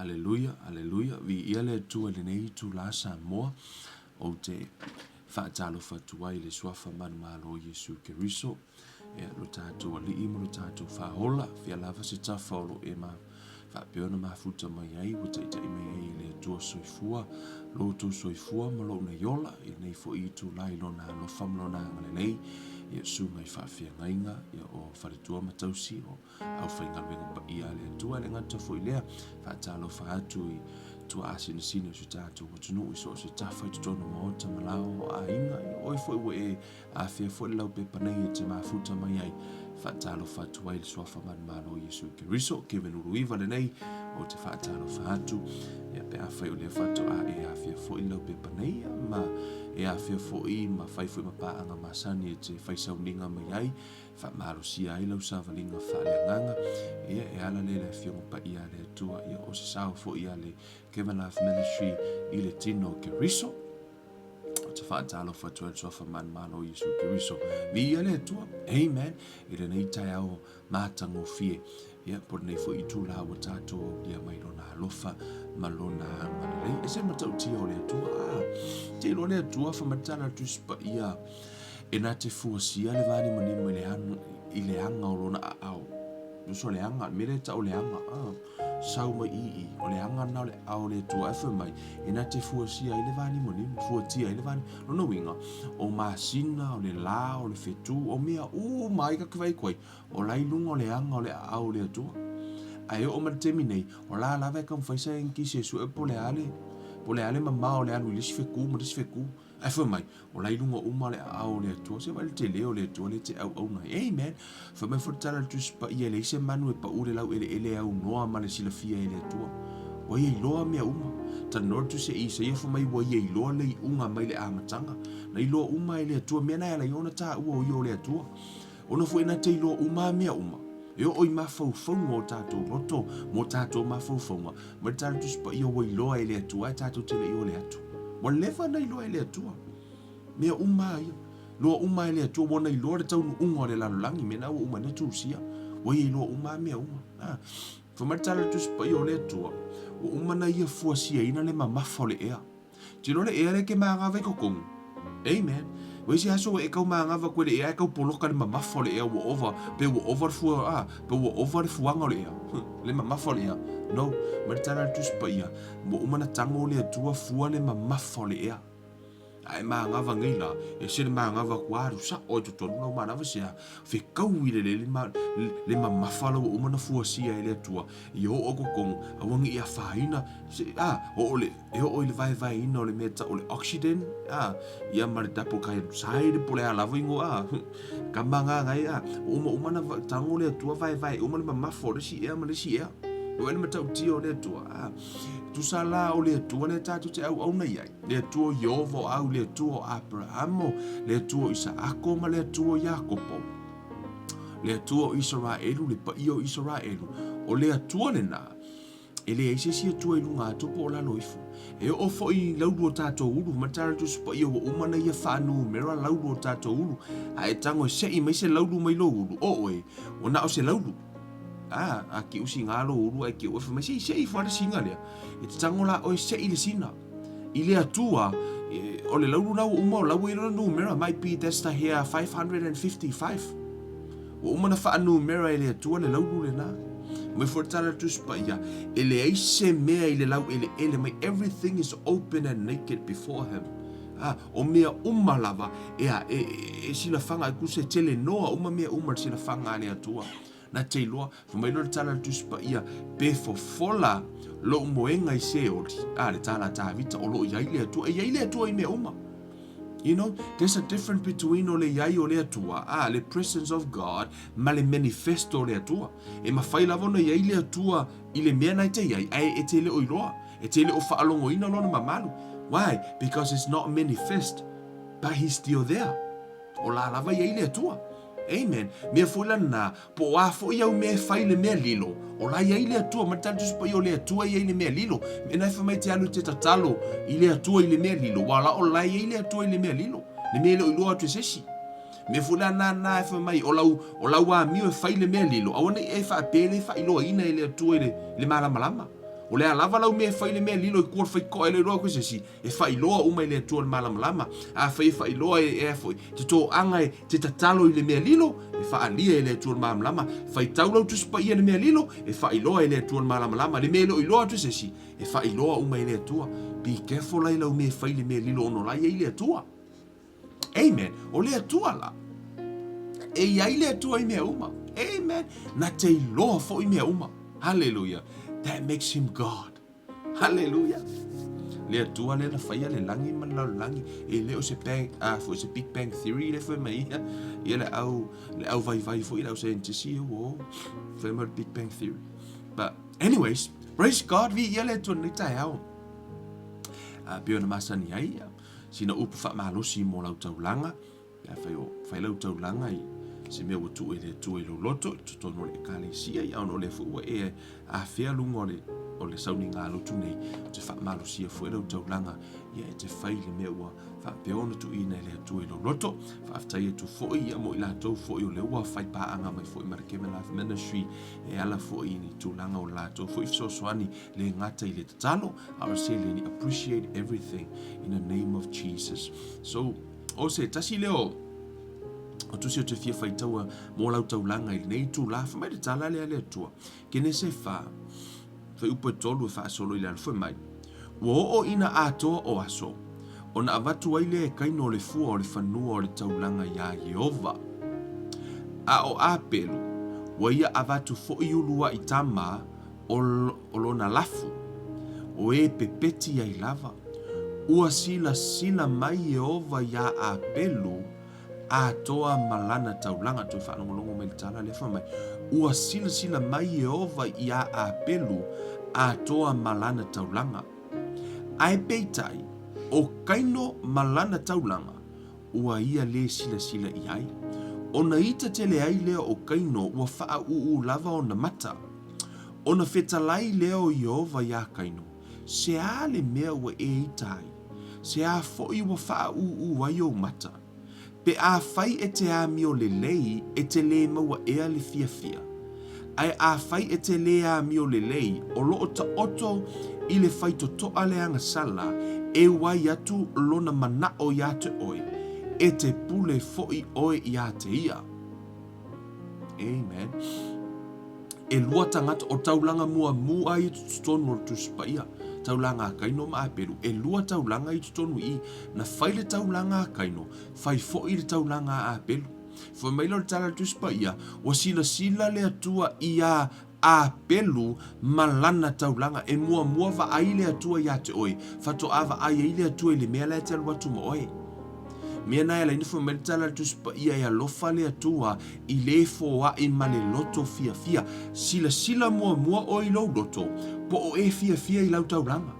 Aleluia, aleluia, viia le Atua i lenei itula Samoa. Ou te faatalofa atu ai i le suafa manumalo o Iesu Keriso, ia lo tatou Alii ma lo tatou Faaola, fia lava se tafa o lo e ma faapea ona mafuta mai ai, ua taitai mai ai e le Atua soifua, lo outou soifua ma lou nei ola, i lenei foi itula i lona alofa ma lona agalelei, ia susuga i faafeagaiga, ia o faletua ma tausi, o aufaigaluega paia a le Atua. E le gata foi i lea, faatalofa atu i tuaasinasina o si o tatou atunuu i so o se tafa i totonu o maota ma lao o aiga. Ia oe foi ua e afea foi le laupepa nei e te mafuta mai ai, faatalofa atu ai i le suafa manumalo o Iesu Keriso, Kevin Uluiva lenei, ou te faatalofa atu. Ia pe afai o lea faatoa e afea foi le laupepa nei, ma e afea foi ma fai foi ma paaga masani e te fai sauniga mai ai, faamalosia ai lau savaliga faaleagaga, ia e ala lea i le Afioga Paia a le Atua, ia o se sao foi a le Kevin Love Ministry i le tino o Keriso. Ou te faatalofa atu ai le suafa manumalo o Iesu Keriso. Viia le Atua. Amen. I lenei taeao matagofie, ia po o lenei foi itula ua tatou aulia mai lona alofa ma lona agalelei. E se matautia o le Atua. Ah, te iloa le Atua whamatala le Tusi Paia e na te fuasia le vanimonimo i le aga, i le aga o lona aao. Uso le aga, me le tau le aga. Ah, sau mai i i, o le aga na o le aao o le Atua e fai mai, e na te fuasia ai le vanimonimo, fuatia ai le vani. Lona uiga, o masina, o le la, o le fetu, o mea uma ai ka te vai koe, O la i luga o le aga o le aao o le Atua. Ae oo mai le taimi nei, o la lava e taumafai saienitisi e sue po o le a le, po o le a le mamao o le alu i le isi fetu ma le isi fetu. Ae fai mai, o la i luga uma o le aao o le Atua. Se vaai le tele o le Atua lea e te auauna ai. Amen! Fai mai foi le tala a le Tusi Paia, e leai se manu e pau le laueleele e aunoa ma le silafia e le Atua. Ua ia iloa mea uma. Talanoa le Tusi a Isaia fai mai ua ia iloa le iuga mai le amataga. Na iloa uma e le Atua mea na e ala ai ona taua o ia o le Atua. Ona foi na te iloa uma mea uma, e oo i mafaufauga o tatou loto mo tatou mafaufauga, ma le Tala Tusi Paia ua iloa e le Atua ae tatou te le i ole atu. Ua leva na iloa e le Atua. Mea uma a ia. Loa uma e le Atua, ua na iloa le taunuuga o le lalolagi, mea na ua uma na tusia. Ua ia iloa uma mea uma. Ah. Fai mai le Tala Tusi Paia o le Atua, ua uma na ia fuasiaina le mamafa o le ea. Tilo le ea le ke manava i totonu. Amen. Ua isi aso ua e kau manava koe le ea e kau poloka le mamafa o le ea ua ova, pe ua ova le fua, ah, pe ua ova le fuaga o le ea. Le mamafa o le ea. No, mai le tala a le Tusi Paia, ua uma na tango le Atua fua le mamafa o le ea. A e manava nei la, e se le manava ku alu sa o i totonu lau manava se a, fekau i le le, le, le mamafa la ua uma na fuasia e le Atua, i oo i totonu, aua ne i afaina, se, ah, oo le, E oo i le vaevaeina o le mea tau o le oxygen, a, ia ma le double dioxide po o le a lava ingoa, a, ka magaga ai, a, ua uma uma na tago le Atua vaevae uma le mamafa o le isi ea ma le isi ea. Ua le matautia o le Atua, a, tusa la o le Atua lea tatou te auauna i ai, le Atua o Ieova o au, le Atua o Aperahamo, le Atua o Isaako ma le Atua o Iakopo, le Atua o Isaraelu, le paia o Isaraelu, o le Atua lena, E leai se isi Atua i luga atu po o lalo ifo. E oo foi i laulu o tatou ulu, ma tala Tusi Paia ua uma na ia faanumera laulu o tatou ulu. A e tago e seʻi mai se laulu mai lou ulu, o oe, ua na o se laulu. A, a kiʻu siga lou ulu ae kiʻu oe fai mai, se i seʻi ifo lava le siga lea. E te tago la oe seʻi le sina. I le Atua, e, o le laulu na ua uma o la ua i lona numera, might be that's the hair 555. Ua uma na faanumera e le Atua le laulu lena. Mai foi le tala a le Tusi Paia, e leai se mea i le laueleele mai, everything is open and naked before him. Ah, o mea uma lava, e a, e, e, e silafaga, e kuse tele noa uma mea uma le silafaga a le Atua. Na te iloa, fai mai loa le tala a le Tusi Paia, pe fofola lou moega i Seoli, ah, le tala a Tavita, o lo o i ai le Atua, e i ai le Atua i mea uma. You know, there's a difference between o le iai o le Atua, ah, le presence of God, ma le manifesto o le Atua. E mafai lava ona iai le Atua i le mea na e te iai, ae e te le o iloa, e te le o faalogoina lona mamalu. Why? Because it's not manifest, but he's still there. O la lava iai le Atua. Amen. Mea foi la na, Po o a foi au mea e fai i le mea lilo, o la i ai le Atua, ma le tala Tusi Paia o le Atua e i ai le mea lilo. Mea na e fai mai te alu te tatalo i le Atua i le mea lilo, ua la o la e i ai le Atua i le mea lilo, le mea e le o iloa atu e se isi. Mea foi la na na e fai mai o lau, o lau amio e fai le mea lilo, aua ne i e faapea e le faailoaina e le Atua i le, i le malamalama. O le a lava lau mea e fai i le mea lilo i tua o le faitotoa e le iloa atu e se isi, e faailoa uma e le Atua le malamalama. Afai e faailoa e, e a foi, te toaga e te tatalo i le mea lilo, e faaalia e le Atua le malamalama. Faitau lau Tusi Paia i le mea lilo, e faailoa e le Atua le malamalama. Le mea e le o iloa atu e se isi, e faailoa uma e le Atua. Be careful la i lau mea e fai i le mea lilo ona o la e i ai le Atua. Amen. O le Atua la. E i ai le Atua i mea uma. Amen. Na te iloa foi mea uma. Hallelujah. That makes him God. Hallelujah. Le Atua lea na faia le lagi ma le lalolagi. E le o se bang, ah, foi se Big Bang Theory le fai mai ia. Ia le au, le au vaivai foi le au scientist ia, wo. Fai mai le Big Bang Theory. But anyways, praise God, vi ia le Atua nei taeao. Ah, pei ona masani ai ia. Sina upu faamalosi mo lau taulaga, pe afai o fai lau taulaga i se mea ua tuu e le Atua i lou loto i totonu o le Ekalesia, ia ona o lea foi ua e afea luga o le, o le sauniga lotu nei, ou te faamalosia foi lau taulaga, ia e te fai le mea ua faapea ona tuuina e le Atua i lou loto. Faafetai atu foi ia mo i latou foi o lea ua fai paaga mai foi ma le Kevin Life Ministry e ala foi i ni tulaga o latou foi fesoasoani le gata i le tatalo, a o le seleni. Appreciate everything in the name of Jesus. So, o se tasi lea o o tusi o te fia faitaua mō lau taulaga i lenei itulā, fai mai le tala lea a le Atua. Kenese 4, fuaiupu e 3 e faasolo i lalo, fai mai, Ua oo ina atoa o aso, ona avatu ai lea e Kaino o le fua o le fanua o le taulaga iā Ieova. A o Apelu, ua ia avatu foi uluaʻi tama o lona lafu, o e pepeti ai lava. Ua silasila mai Ieova iā Apelu atoa ma lana taulaga. Toe faalogologo mai i le tala lea fai mai, Ua silasila mai Ieova iā Apelu atoa ma lana taulaga. Ae peitai, ʻo Kaino ma lana taulaga, ua ia lē silasila i ai. Ona ita tele ai lea o Kaino ua faaʻūʻū lava ona mata. Ona fetalai lea o Ieova iā Kaino, Se a le mea ua e ita ai? Se a foʻi ua faaʻūʻū ai ou mata? Pe afai e te amio lelei, e te lē maua ea le fiafia. Ae afai e te lē amio lelei, o lo o taoto i le faitotoa le agasala, e uai atu lona manaʻo iā te oe, e te pule foʻi oe iā te ia. Amen. Elua tagata, o taulaga muamua i totonu o le Tusi Paia, taulaga a Kaino ma Apelu, elua taulaga i totonu i i, na fai le taulaga a Kaino, fai foʻi le taulaga a Apelu. Fai mai la o le tala a le Tusi Paia, ua silasila le Atua iā Apelu ma lana taulaga, e muamua vaai le Atua iā te oe, faatoa vaai ai le Atua i le mea la e te alu atu ma oe. Mea na e ala ai na fai mai le tala a le Tusi Paia e alofa le Atua i le foaʻi ma le loto fiafia. Silasila muamua oe i lou loto, po o e fiafia i lau taulaga,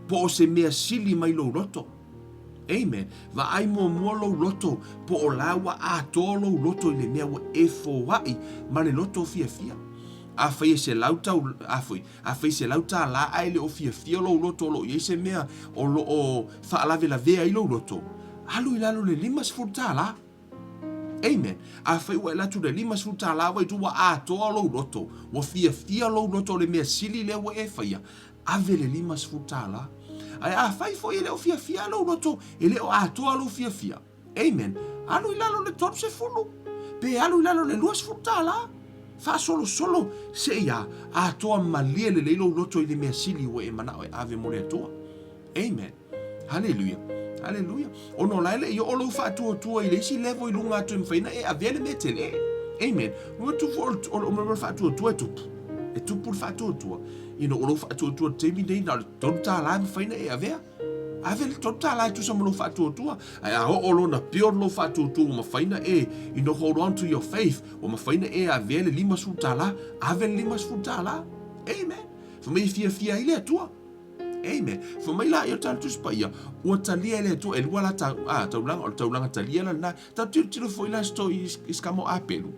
po o se mea sili mai lou loto. Amen. Vaai muamua lou loto, po o la ua atoa lou loto i le mea ua e foaʻi ma le loto fiafia. Afai e selau tau, afai, afai $100 ae le o fiafia lou loto o lo o i ai se mea o lo o faalavelavea ai lou loto, alu i lalo i le $50. Amen. Afai ua e alu atu i le $50 ua itu ua atoa lou loto, ua fiafia lou loto o le mea sili lea ua e faia, ave le $50. Ae afai foi e le o fiafia lou loto, e le o atoa lou fiafia, Amen. Alu i lalo le 30, pe alu i lalo le $20. Faasolosolo seia atoa malie lelei lou loto i le mea sili ua e manao e ave mo le Atua. Amen. Haleluia. Haleluia. Ona o la e le i oo lou faatuatua i le isi level i luga atu e mafai ona e avea le mea tele. Amen. Ua tupu o le mea faatuatua e tupu. E tupu le faatuatua. You know, o lou faatuatua i le taimi nei na o le $3 e mafai ona e avea. Ave le $3 e tusa ma lou faatuatua. Ae a oo loa ona build lou faatuatua ua mafai ona e, you know, hold on to your faith, ua mafai ona e avea le $50, ave le $50. Amen. Fai mai e fiafia ai le Atua. Amen. Fai mai la ia o le Tusi Paia, ua talia e le Atua, elua la ta, ah, taulaga, o le taulaga talia la lena. Tatou tilotilo foi la sto i, i se kama o Apelu.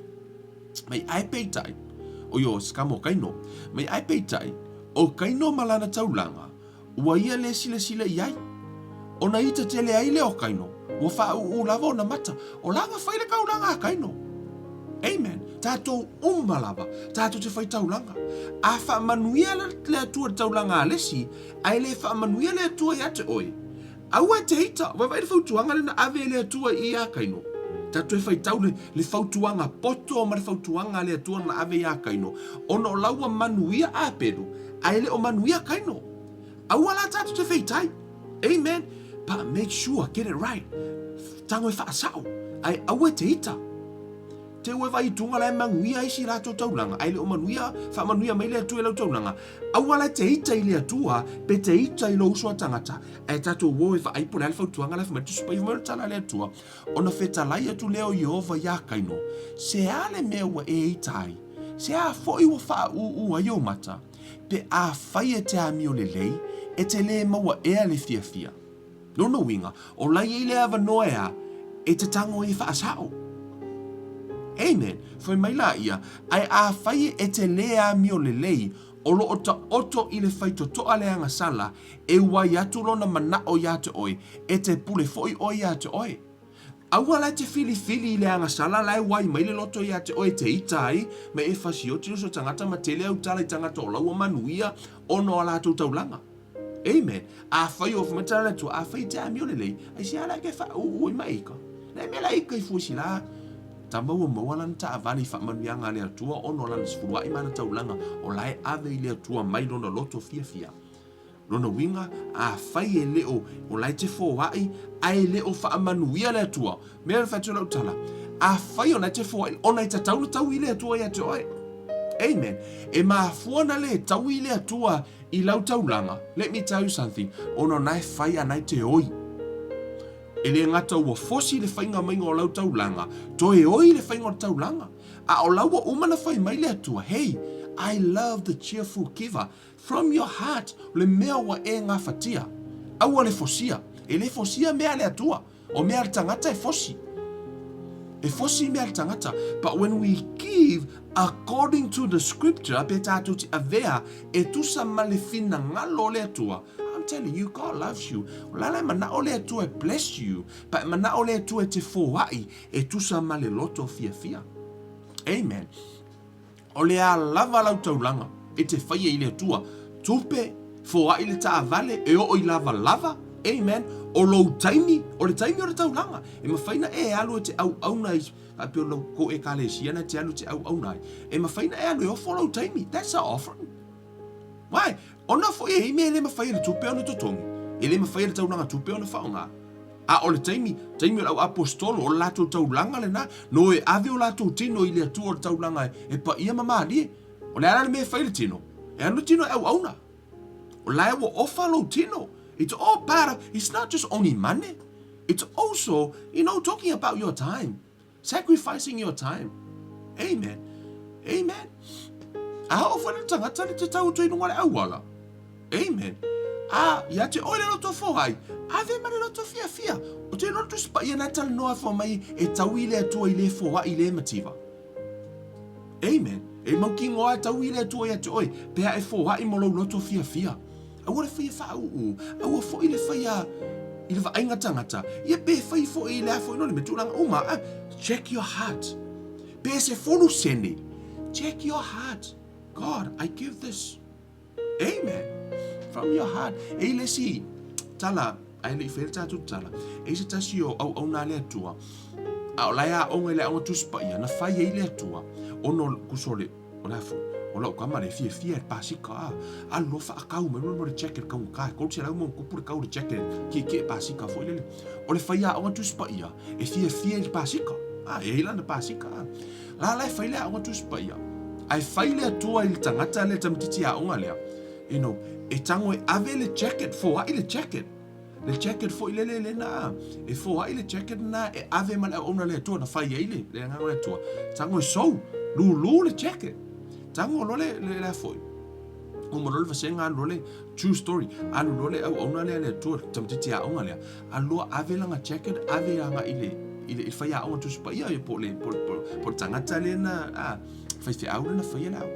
Mai ae peitai, o io, se kama o Kaino. Mai ae peitai, o Kaino ma lana taulaga, Ua ia lē silasila i ai. Ona ita tele ai lea o Kaino, ua faaʻūʻū lava ona mata, o la na fai le kaulaga a Kaino. Amen. Tātou uma lava, tātou te whai taulanga. A whaamanuia le Atua le taulanga a lesi, ae le whaamanuia le Atua ia te oe. Aua e te ita, vaavaai le fautuaga lea na ave e le Atua i ia Kaino. Tatou e faitau le, le fautuaga poto ma le fautuaga a le Atua na ave iā Kaino, ona o la ua manuia Apelu, ae le o manuia Kaino. Aua la tatou te feitai. Amen. But make sure, get it right. Tango e whaasao. Ae aua e te ita. Te ue vai tunga la e manuia isi latou taulanga. Ae le o manuia, whaamanuia mai le Atua i lau taulanga. Aua la te ita i le Atua, pe te ita i lou uso a tangata. Ae tatou o e vaai po o le a le fautuaga la e fai mai le Tusi Paia fai mai o le tala a le Atua. Ona fetalai atu lea o Ieova iā Kaino, Se a le mea ua e ita ai? Se a foi ua faaūū ai ou mata? Pe afai e te amio lelei, e te lē maua ea le fiafia. Lona uiga, o la i ai le avanoa e a, e te tango ai e faasao. Amen. Fai mai laia, Ae afai e te lē amio lelei, o lo o taoto i le faitotoa le agasala, e uai atu lona manaʻo iā te oe, e te pule foʻi oe iā te oe. Aua la e te filifili i le agasala la e uai mai le loto iā te oe e te ita ai, me e fasioti le uso tagata ma tele au tala i tagata o laua manuia ona o a latou taulaga. Amen. Afai o fai mai tala le Atua, afai e te amio lelei, ai se ala e ke whauu ai ma ika. Le mea la ika i fuesi la, tama ua maua lana taavale i faamanuiaga a le Atua ona o lana sefuluaʻi ma ana taulaga o la e ave i le Atua mai lona loto fiafia. Lona uiga, afai e le o, o la e te foai, ae le o faamanuia le Atua. Mea le fai atu lau tala, afai o la e te foai, ona e tatau na taui le Atua ia te oe. Amen. E mafua na le taui le Atua i lau taulaga. Let me tell you something, ona o na e fai ana e te oi. E le gata ua fosi le faiga maiga o lau taulaga, toe oi le faiga o le taulaga. A o la ua uma na fai mai le Atua, hey, I love the cheerful giver. From your heart, o le mea ua e gafatia. Aua le fosia. E le fosia mea a le Atua. O mea a le tagata e fosi. E fosi mea a le tagata. But when we give according to the scripture, pe tātou te avea e tusa ma le finagalo o le Atua, I'm telling you, God loves you. O la la e manao le Atua e bless you, but e manao le Atua e te foai e tusa ma le loto fiafia. Amen. O le a lava lau taulaga e te faia i le Atua, tupe, foai le taavale e oo i lavalava, amen, o lou taimi, o le taimi o le taulaga, e mafai na e alu e te auauna i, a pei o lau kou ekalesia na e te alu e te auauna ai, e mafai na e alu e ofo lou taimi, that's a offering. Why? Ona foi e i ai mea e le mafai e le tupe ona totogi, e le mafai e le taulaga tupe ona faaaoga. A o le taimi, taimi o le au aposetolo, o le latou taulaga lena, no e ave o latou tino i le Atua o le taulaga e paia ma malie. O le a la le mea e fai i le tino? E alu le tino e auauna. O la e ua ofa lou tino. It's all part of, it's not just only money. It's also, you know, talking about your time. Sacrificing your time. Amen. Amen. A oo foi le tagata le te tau atu i lunga o le auala. Amen. A, ia te oe le loto foai, ave ma le loto fiafia. O te iloa le Tusi Paia na e talanoa fua mai e tau i le Atua i le foai le mativa. Amen. E mautinoa e tau i le Atua ia te oe, pe a e foai mo lou loto fiafia. Aua le faia faauu, aua foi le faia i le vaaiga tagata, ia pe fai foi i le a foi no le mea, tulaga uma, ah, check your heart. Pe se folu sene, check your heart. God, I give this. Amen. From your heart. E i le isi tala, ae le i faia le tatou tala, e i se tasi o auauna a le Atua, a o la e aoga i le Aoga Tusi Paia, na fai ai le Atua, ona o kuso o le, o le a foi, o lau tama lea e fiafia i le pasika, a, alu loa faakau mai mo le jacket kaugata, e 300 ma ona tupu le kau o le jacket kiekie pasika foi lele. O le faiaoga Tusi Paia, e fiafia i le pasika, a, e i ai lana pasika, a. La la e fai le aoga Tusi Paia, ae fai le Atua i le tagata lea, le tamaitiiti aoga lea, you know, e tago e ave le jacket, foai le jacket, le jacket foi lele lena, e foai le jacket na e ave ma le auauna le Atua na fai ai le, le agaga o le Atua. Tago e sou, lulu le jacket. Tago loa le, le, le a foi. Uma loa le vasega alu loa le, true story, alu loa le auauna lea le Atua, le tamaitiiti aoga lea, alu loa ave lana jacket, ave agai i le, i le, i le faiaoga Tusi Paia, ia po o le, po, po, po le tagata lea na, a, faifeau lea na faia le aoga.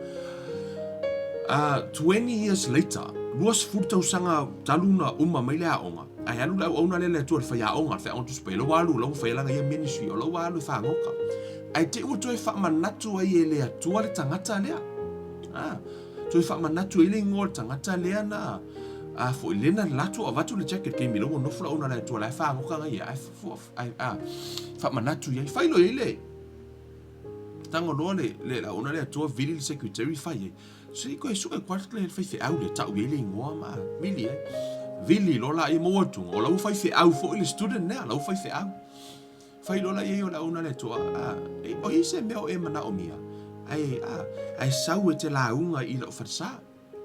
20 years later, 20 tausaga talu na uma mai le aoga, ae alu le auauna lea le Atua, le faiaoga, le faiaoga Tusi Paia, la ua alu, la ua faia lana ia ministry, o la ua alu e fagota. Ae te i ua toe faamanatu ai e le Atua le tagata lea. A, toe faamanatu ai le igoa o le tagata lea na, a foi, lea na alu atu o avatu le jacket taimi la ua nofo le auauna a le Atua la e fagoka nai ia, ae, ae, a, faamanatu i ai. Fai loa i ai le, tago loa le, le auauna a le Atua vili le secretary fai ai. Se i koe sue koe le faifeau lea tau i ai le igoa ma vili ai. Vili loa laia maua atuga, o la ua faifeau foi le student lea, la ua faifeau. Fai loa laia o le auauna a le Atua, a, e, o i se mea o e manaomia, ae, a, ae sau e te lauga i lou falesa.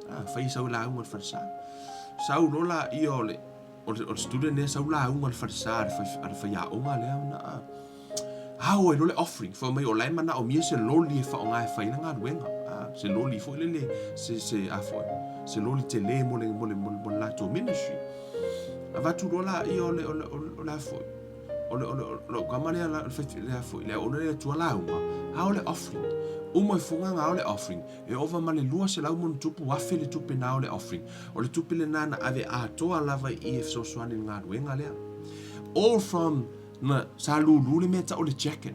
A, fai sau e lauga i le falesa. Sau loa laia o le, o le, o le student lea sau lauga i le falesa a le, fai, a le faiaoga lea ona, a, ao ai loa le offering, fai mai o la e manaomia se loli e faaaoga e fai ai le galuega. A, se loli foi lele, se, se, a foi, se loli tele mo le, mo le, mo le, mo le latou ministry. Avatu loa laia o le, o le, o le, o le a foi, o le, o le, o lou kama lea, le fai, lea foi, le auauna le Atua lauga, ao le offering. Uma ifoga na ao le offering, e ova ma le 200 ma ono tupu afe le tupe na ao le offering. O le tupe lena na ave atoa lava i i e fesoasoani i le galuega lea. All from na sa lulu le mea tau le jacket.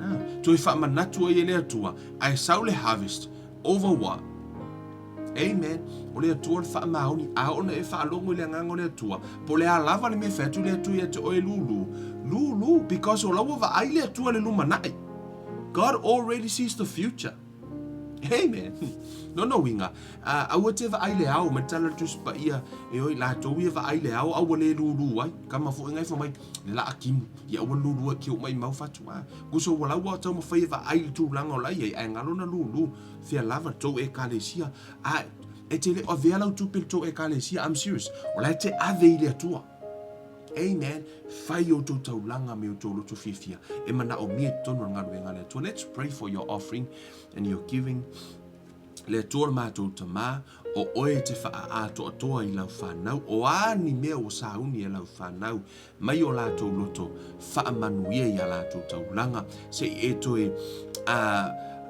Ah, toe faamanatu ai e le Atua, ae sau le harvest, over what? Amen. O le Atua le faamaoni, a oo ina e faalogo i le agaga o le Atua, po o le a lava le mea e fai atu le Atua ia te oe lulu, lulu, because o la ua vaai le Atua i le lumanai. God already sees the future. Amen. Lona uiga, aua te vaai le ao, mai le tala a le Tusi Paia, e oi latou ia vaai le ao, a ua le lulu ai. Kama foi ngai fai mai, le laa timu, ia aua le lulu ai, ki oo maimau fatu. Kusa ua la ua taumafai e vaai i le tulaga o la i ai, ae galo na lulu. Fea lava le tou Ekalesia. A, e te le o avea lau tupe i le tou Ekalesia, I'm serious. O la e te ave i le Atua. Amen. Fai outou taulaga me outou loto fiafia e manaomia i totonu o le galuega a le Atua. Let's pray for your offering and your giving. Le Atua o le matou Tamā, o oe e te whaaatoatoa i lau whanau, o a ni mea ua sauni e lau whanau, mai o latou loto, faamanuia i a latou taulaga, se i e toe a,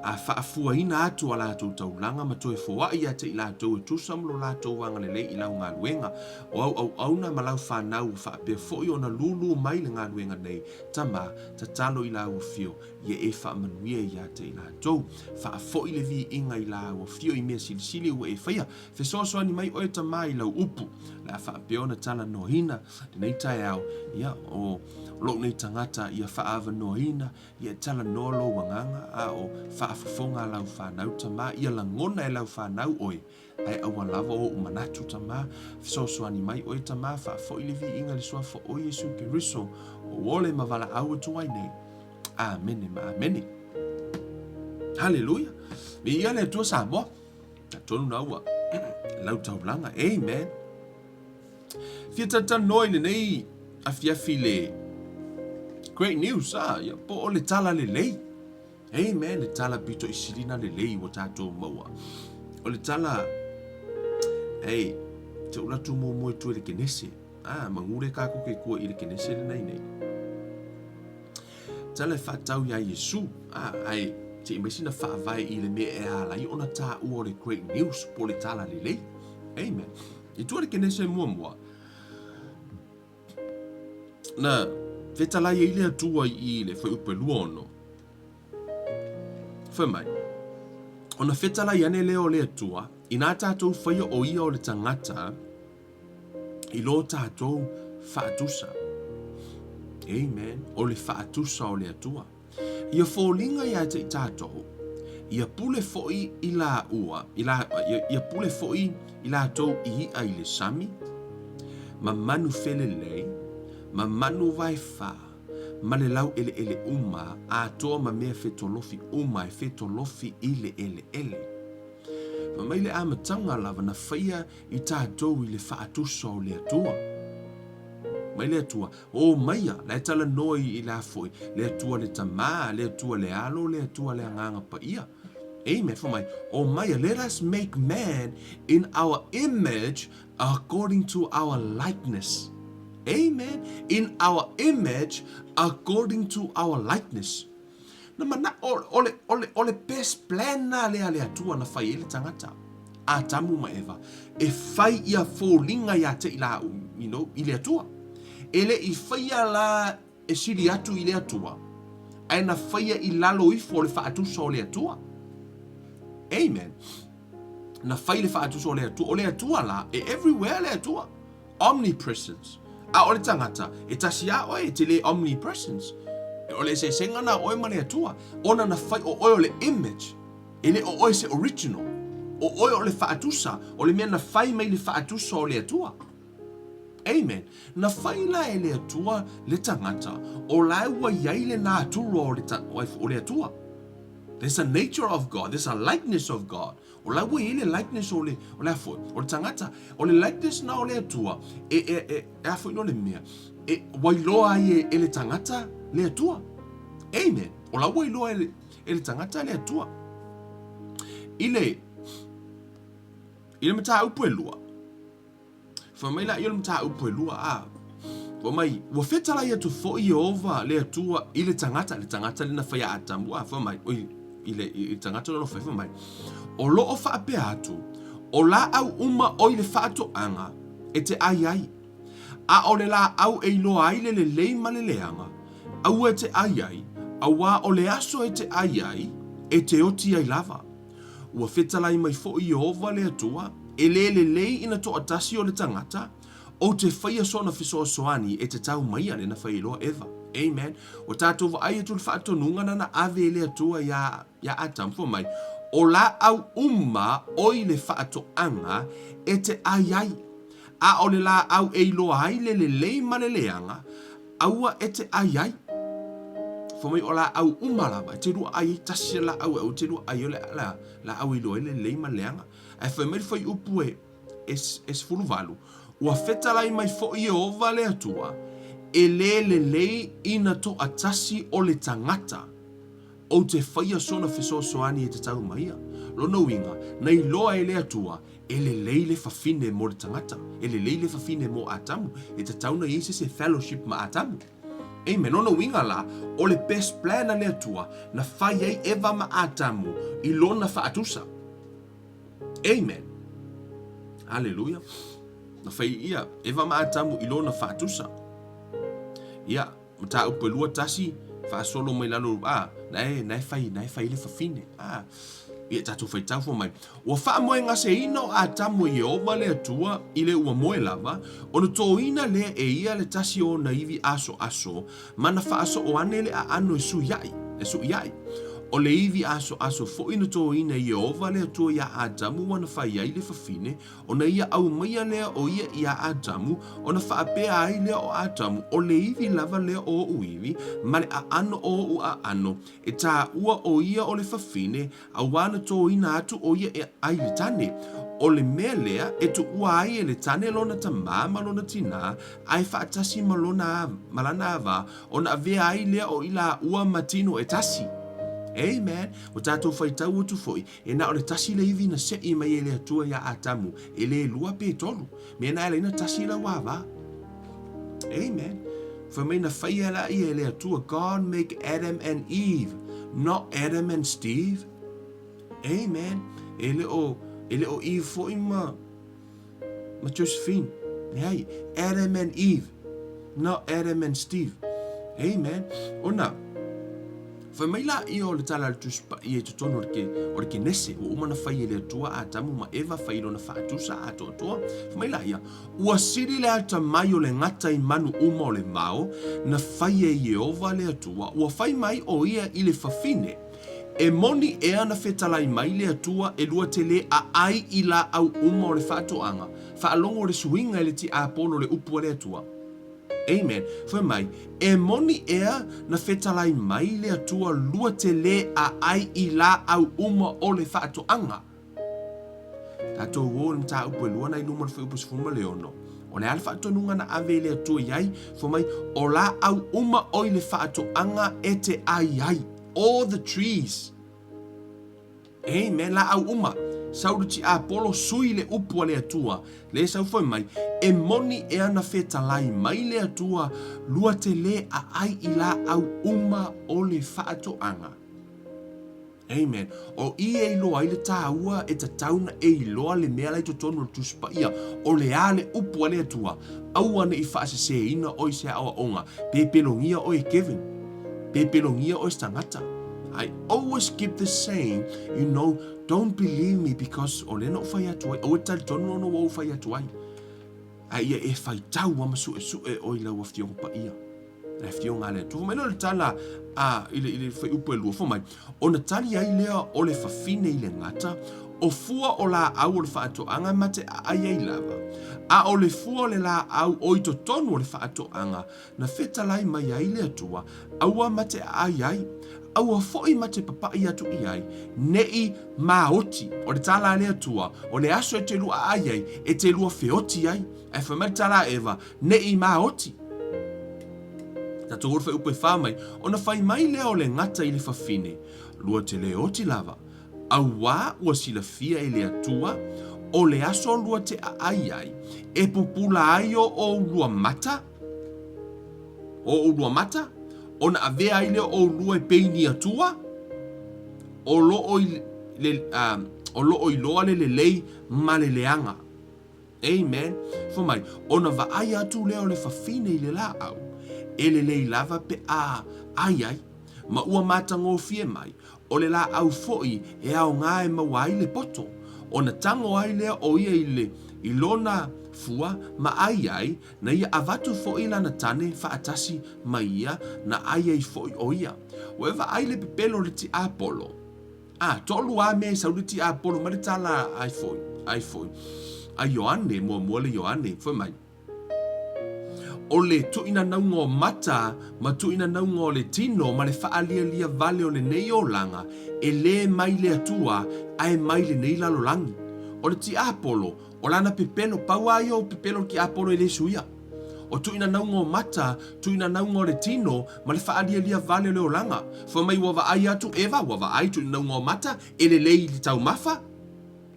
a faafuaina atu a latou taulaga ma toe foai ia te i latou e tusa ma lo latou agalelei i lau galuega. O au auauna ma lau fanau ua faapea foi ona lūlū mai le galuega nei, Tama, tatalo i lau afio, ia e faamanuia ia te i latou. Faafoi le viiga i lau afio i mea silisili ua e faia. Fesoasoani mai oe Tama i lau upu. Le a faapea ona talanoaina lenei taeao, ia, o lou nei tagata ia faaavanoaina, ia e talanoa lou agaga, a o faafofoga lau fanau Tama, ia lagona e lau fanau oe, ae aua lava ou manatu Tama. Fesoasoani mai oe Tama, faafoi le viiga i le suafa o Iesu Keriso, o ole ma valaau atu ai nei. Amene ma amene. Haleluia. Viia le Atua Samoa. Talitonu na ua lau taulaga. Amen. Fia talatalanoa i lenei afiafi le great news, ah, ia, po o le tala lelei. Amen, le tala pito i silina lelei ua tatou maua. O le tala, ei, te ula tu muamua i tua i le Kenese. Ah, manu le kākou ke kua i le Kenese lenei nei. Tala e faatatau iā Iesu, ā, ae se i mai sina faavae i le mea e ala ai ona taua o le great news po o le tala lelei. Amen. I tua le Kenese muamua, na fetalai ai le Atua i le fuaiupu e 26. Fai mai, ona fetalai ane lea o le Atua, inā tatou faia o ia o le tagata, i lo tatou faatusa. Amen. O le faatusa o le Atua. Ia foliga ia te i tatou, ia pule foi i la ua, i la, ia, ia pule foi i latou i i'a i le sami, ma manu felelei, ma manu vaefa, ma le laueleele uma, atoa ma mea fetolofi uma e fetolofi i le eleele. Fai mai le amataga lava na faia i tatou i le faatusa o le Atua. Mai le Atua, o maia, la e talanoa i la foi, le Atua le Tamā, le Atua le Alo, le Atua le Agaga Paia. Amen. Fai mai, o maia, let us make man in our image according to our likeness. Amen. In our image according to our likeness. Na manao, o le, o le, o le best plan na lea a le Atua na fai ai le tagata, Atamu ma Eva, e fai ia foliga ia te i la, you know, i le Atua. E le i faia la e sili atu i le Atua, Ae na faia i lalo ifo o le faatusa o le Atua. Amen. Na fai le faatusa o le Atua. O le Atua la, e everywhere le Atua. Omnipresence. A o le tagata, e tasi a oe, e te le omnipresence. O le eseesega na o oe ma le Atua. Ona na fai o oe o le image. E le o oe se original. O oe o le faatusa, o le mea na fai mai le faatusa o le Atua. Amen. Na fai la e le Atua le tagata, o la ua iai le natura o le, o le Atua. There's a nature of God, there's a likeness of God. O la ua iai le likeness o le, o le a foi, o le tagata. O le likeness na o le Atua, e, e, e, e a foi no le mea, e wailoa ai e, e le tagata le Atua. Amen. O la ua iloa e le, e le tagata le Atua. I le, i le mataupu e lua, Fai mai laia o le mataupu e lua, a, Fai mai, ua fetalai atu foi Ieova le Atua i le tagata, le tagata lena fai a Atamu, a, fai mai, oi, i le, i le tagata lona fai, fai mai, o lo o faapea atu, o laau uma o i le faatoaga e te ai ai, a o le laau e iloa ai le lelei ma le leaga, aua e te ai ai, auā o le aso e te ai ai, e te oti ai lava. Ua fetalai mai foi Ieova le Atua, e le lelei ina toatasi o le tagata, ou te faia sona fesoasoani e te tau maia lena fai iloa Eva. Amen. Ua tatou vaai atu le faatonuga na na ave e le Atua iā, iā Atamu, fai mai, O laau uma o i le faatoaga e te ai ai, a o le laau e iloa ai le lelei ma le leaga, Aua e te ai ai. Fai mai o laau uma lava, e te lua ai ai tasi le laau e aua te lua ai o le la, laau i loa ai le lelei ma le leaga. Ae fai mai le fuaiupu e, e, e 18, Ua fetalai mai foi Ieova le Atua, e le lelei ina toatasi o le tagata, ou te faia sona fesoasoani e te tau maia. Lona uiga, na iloa e le Atua, E lelei le fafine mo le tagata, e lelei le fafine mo Atamu, e tatau na i ai se se fellowship ma Atamu. Amen. Lona uiga la, o le best plan a le Atua, na fai ai Eva ma Atamu i lona faatusa. Amen. Hallelujah. Na fai ia Eva ma Atamu i lona faatusa. Ia, Mataupu e 21, faasolo mai lalo, a, na e, na e fai, na e fai le fafine, a, ia tatou faitau fua mai. Ua faamoegaseina o Atamu e Ieova le Atua i le ua moe lava, ona tōina lea e ia le tasi o ona ivi asoaso, ma na faasoo ane le aano e suiaʻi, e suiaʻi. O le ivi asoaso foi na tōina e Ieova le Atua iā Atamu ua na fai ai le fafine, Ona ia aumaia lea o ia iā Adamu, ona faapea ai lea o Adamu, O le ivi lava lea o oʻu ivi, ma le aano o oʻu aano, e tāua ʻo ia o le fafine, auā na tōina atu ʻo ia e ai le tane. O le mea lea e tuua ai e le tane lona tamā ma lona tinā, a e faatasi ma lona ma lana avā, ona avea ai lea o i lāua ma tino e tasi. Amen. Ua tātou faitau atu foi, E na o le tasi le ivi na seʻi mai e le Atua iā Atamu, e le lua pe tolu. Mea na e laina tasi lau ava. Amen. Fai mai na whaia la ia e le Atua, God make Adam and Eve, not Adam and Steve. Amen. E le o, e le o Eve foi ma, ma Josephine. Leai, Adam and Eve, not Adam and Steve. Amen. Ona, fai mai la ia o le tala a le Tusi Paia i totonu o le, ke, o le Kenese, ua uma na fai e le Atua Atamu ma Eva fai i lona faatusa atoatoa. Fai mai la ia, ua sili le atamai o le gata i manu uma o le vao, na fai e Ieova le Atua, ua fai mai o ia i le fafine, E moni ea na fetalai mai le Atua e lua tele a ai i laau uma o le faatoaga, faalogo le suiga e le tiapolo le upu a le Atua. Amen. Fai mai, e moni ea na fetalai mai le Atua lua tele a ai i laau uma o le faatoaga. Tatou o i le mataupu e lua na i luma o le fuaiupu 16. O le a le faatonuga na ave e le Atua i ai? Fai mai, o laau uma o i le faatoaga e te ai ai. All the trees. Amen. Laau uma. Sau le tiapolo, sui le upu a le Atua. Le sau fai mai, e moni e ana fetalai mai le Atua, lua te le a ai i laau uma o le faatoaga. Amen. O i e iloa ai le tāua e tatau na e iloa le mea la i totonu o le Tusi Paia, o le a le upu a le Atua, aua ne i faasesēina oe i se aoaoga, pepelongia oe e Kevin. Pepelogia oe se tagata. I always keep the saying, you know, don't believe me because o lea na ou fai atu ai, aua e talitonu ona ua ou fai atu ai. A ia e faitau a ma suesue oe i lau Afioga Paia. Le Afioga a le Atua. Fai mai lea o le tala a, i le, i le fuaiupu e lua, fai mai, ona tali ai lea o le fafine i le gata, o fua o laau o le faatoaga ma te aai ai lava, a o le fua o le laau o i totonu o le faatoaga, na fetalai mai ai le Atua, aua ma te aai ai, aua foi ma te papai atu i ai, ne i maoti. O le tala a le Atua, o le aso e te lua aai ai, e te lua feoti ai. Ae fai mai le tala a Eva, ne i maoti. Tatou ulu fuaiupu e fa mai, ona fai mai lea o le gata i le fafine, lua te le oti lava, auā ua silafia e le Atua, o le aso lua te aai ai, e pupula ai o oulua mata, o oulua mata, ona avea ai lea o oulua e pei ni Atua, o lo o i le, o lo o iloa le lelei ma le leaga. Amen. Fai mai, ona vaai atu lea o le fafine i le laau, e lelei lava pe a ai ai, ma ua matagofie mai, o le laau foi e aoga e maua ai le poto, ona tago ai lea o ia i le, i lona fua ma ai ai, na ia avatu foi lana tane faatasi ma ia, na ai ai foi o ia. Ua e vaai le pepelo o le tiapolo? A, toalua lava mea e sau le tiapolo mai le tala ai foi, ai foi, a Ioane, muamua le Ioane, fai mai, O le tuuinanauga o mata ma tuuinanauga o le tino ma le faalialia vale o lenei olaga, e lē mai le Atua, ae mai lenei lalolagi. O le tiapolo, o lana pepelo, pau lava ia o pepelo o le tiapolo e le suia. O tuuinanauga o mata, tuuinanauga o le tino ma le faalialia vale o le olaga. Fai mai ua vaai atu Eva, ua vaai tuuinanauga o mata, e lelei i le taumafa,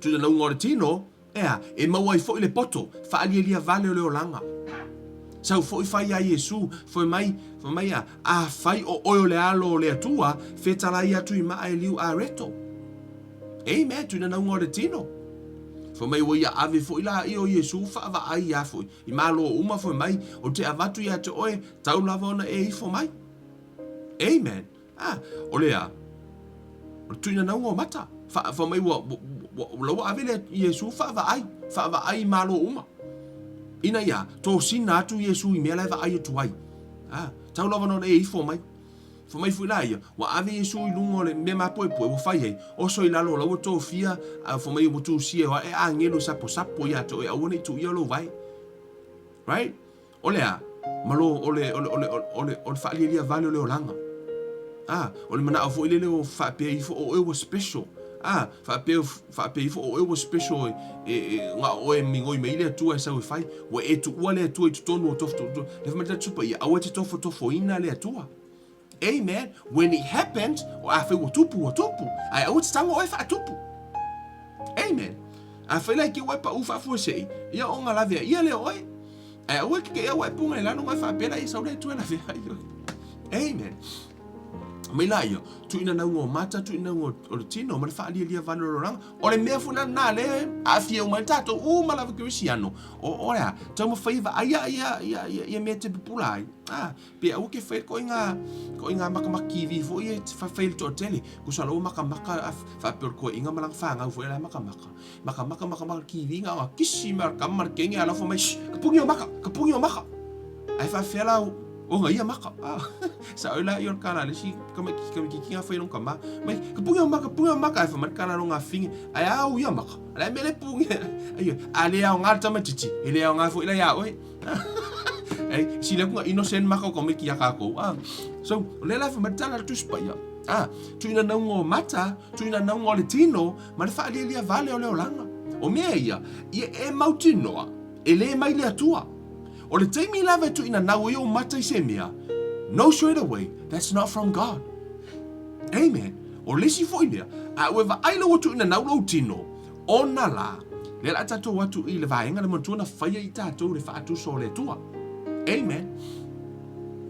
tuuinanauga o le tino, Ea, e maua ai foi le poto, faalialia vale o le olaga. Sau foi fai ia Iesu, fai mai, fai mai ia, Afai o oe o le Alo o le Atua, fetalai atu i maa e liu areto. Amen, tuinanauga o le tino. Fai mai ua ia ave foi la ia o Iesu faavaai ia foi, i malo uma fai mai, ou te avatu ia te oe, tau lava ona e ifo mai. Amen. Ah, o le a? O le tuinanauga o mata. Fa, fa mai ua, ua, ua, ua ave le Iesu faavaai, faavaai i malo uma. Ina ia, tosina atu Iesu i mea la e vaai atu ai. Ah, tau lava ona e ifo mai. Fa mai foi la ia, ua ave Iesu i luga o le mea mapoepoe ua fai ai, oso i lalo o la ua tofia, a fa mai ua tusia e agelu e saposapo ia te oe aua ne i tuuia lou vae. Right? O le a? Malo, o le, o le, o le, o le, o le faalialia vale o le olaga. A, o le manao foi lele o faapea ifo o oe ua special. A, faapea, faapea ifo o oe ua special e, e, e nga oe migoi mai le Atua e sau e fai. Ua e tuua le Atua i totonu o tofo, tofo, le fai mai le tupa ia, aua e te tofotofoina le Atua. Amen. When it happens, o afai ua tupu, ua tupu. Ae aua te tago oe faatupu. Amen. Afai la i te ua e pau faafuasei, ia o nga lavea ia lea oe. Ae aua e kekeʻi au e punga i lalo nga faapea la ia sau le Atua e lavea ai oe. Amen. Mai la ia, tuuina nauga o mata, tuuina nauga o le tino, ma le faalialia vale o le olaga. O le mea foi lena lea e aafia uma ai tatou uma lava kerisiano. O, o le a, taumafai e vaai ia, ia, ia, ia, ia mea te pupula ai. Ah, Pe aua ke whai ko i ngā, ko i ngā makamaka TV foi e whai le toatele. Ko sa lau makamaka a whaapea o koe inga ma langa whāngau foi la makamaka. Makamaka, makamaka TV ngā ngā kisi ma ka ma kenge a lau mai, shh, ka pungi o maka, ka pungi o maka. Ai whaafea la o ngā ia maka. Ah, sa au la i o kala le si ka mai ka mai ki ngā whai ka ma. Mai ka pungi o maka, pungi o maka ai whamai kala lo ngā fingi. Ai au ia maka. Ai mele pungi. Ai a le au ngā tamaitiiti. E le au ngā foi la ia oe. Ei, sila ku innocent maka ko me ki a kākou. Ah. So, o le la fa matala le tusi paia. Ah, tuina naunga o mata, tuina naunga o le tino, ma le faalialia vale o le olaga. O mea ia, ia e mautinoa, e lē mai le Atua. O le taimi lava e tuina nau ai ou mata i se mea, know straight away, that's not from God. Amen. O le isi foi mea, a ua vaai la ua tuina nau lou tino, Ona lā, lea la tatou atu i le vaega le manatua na faia i tatou le faatuso o le Atua. Amen.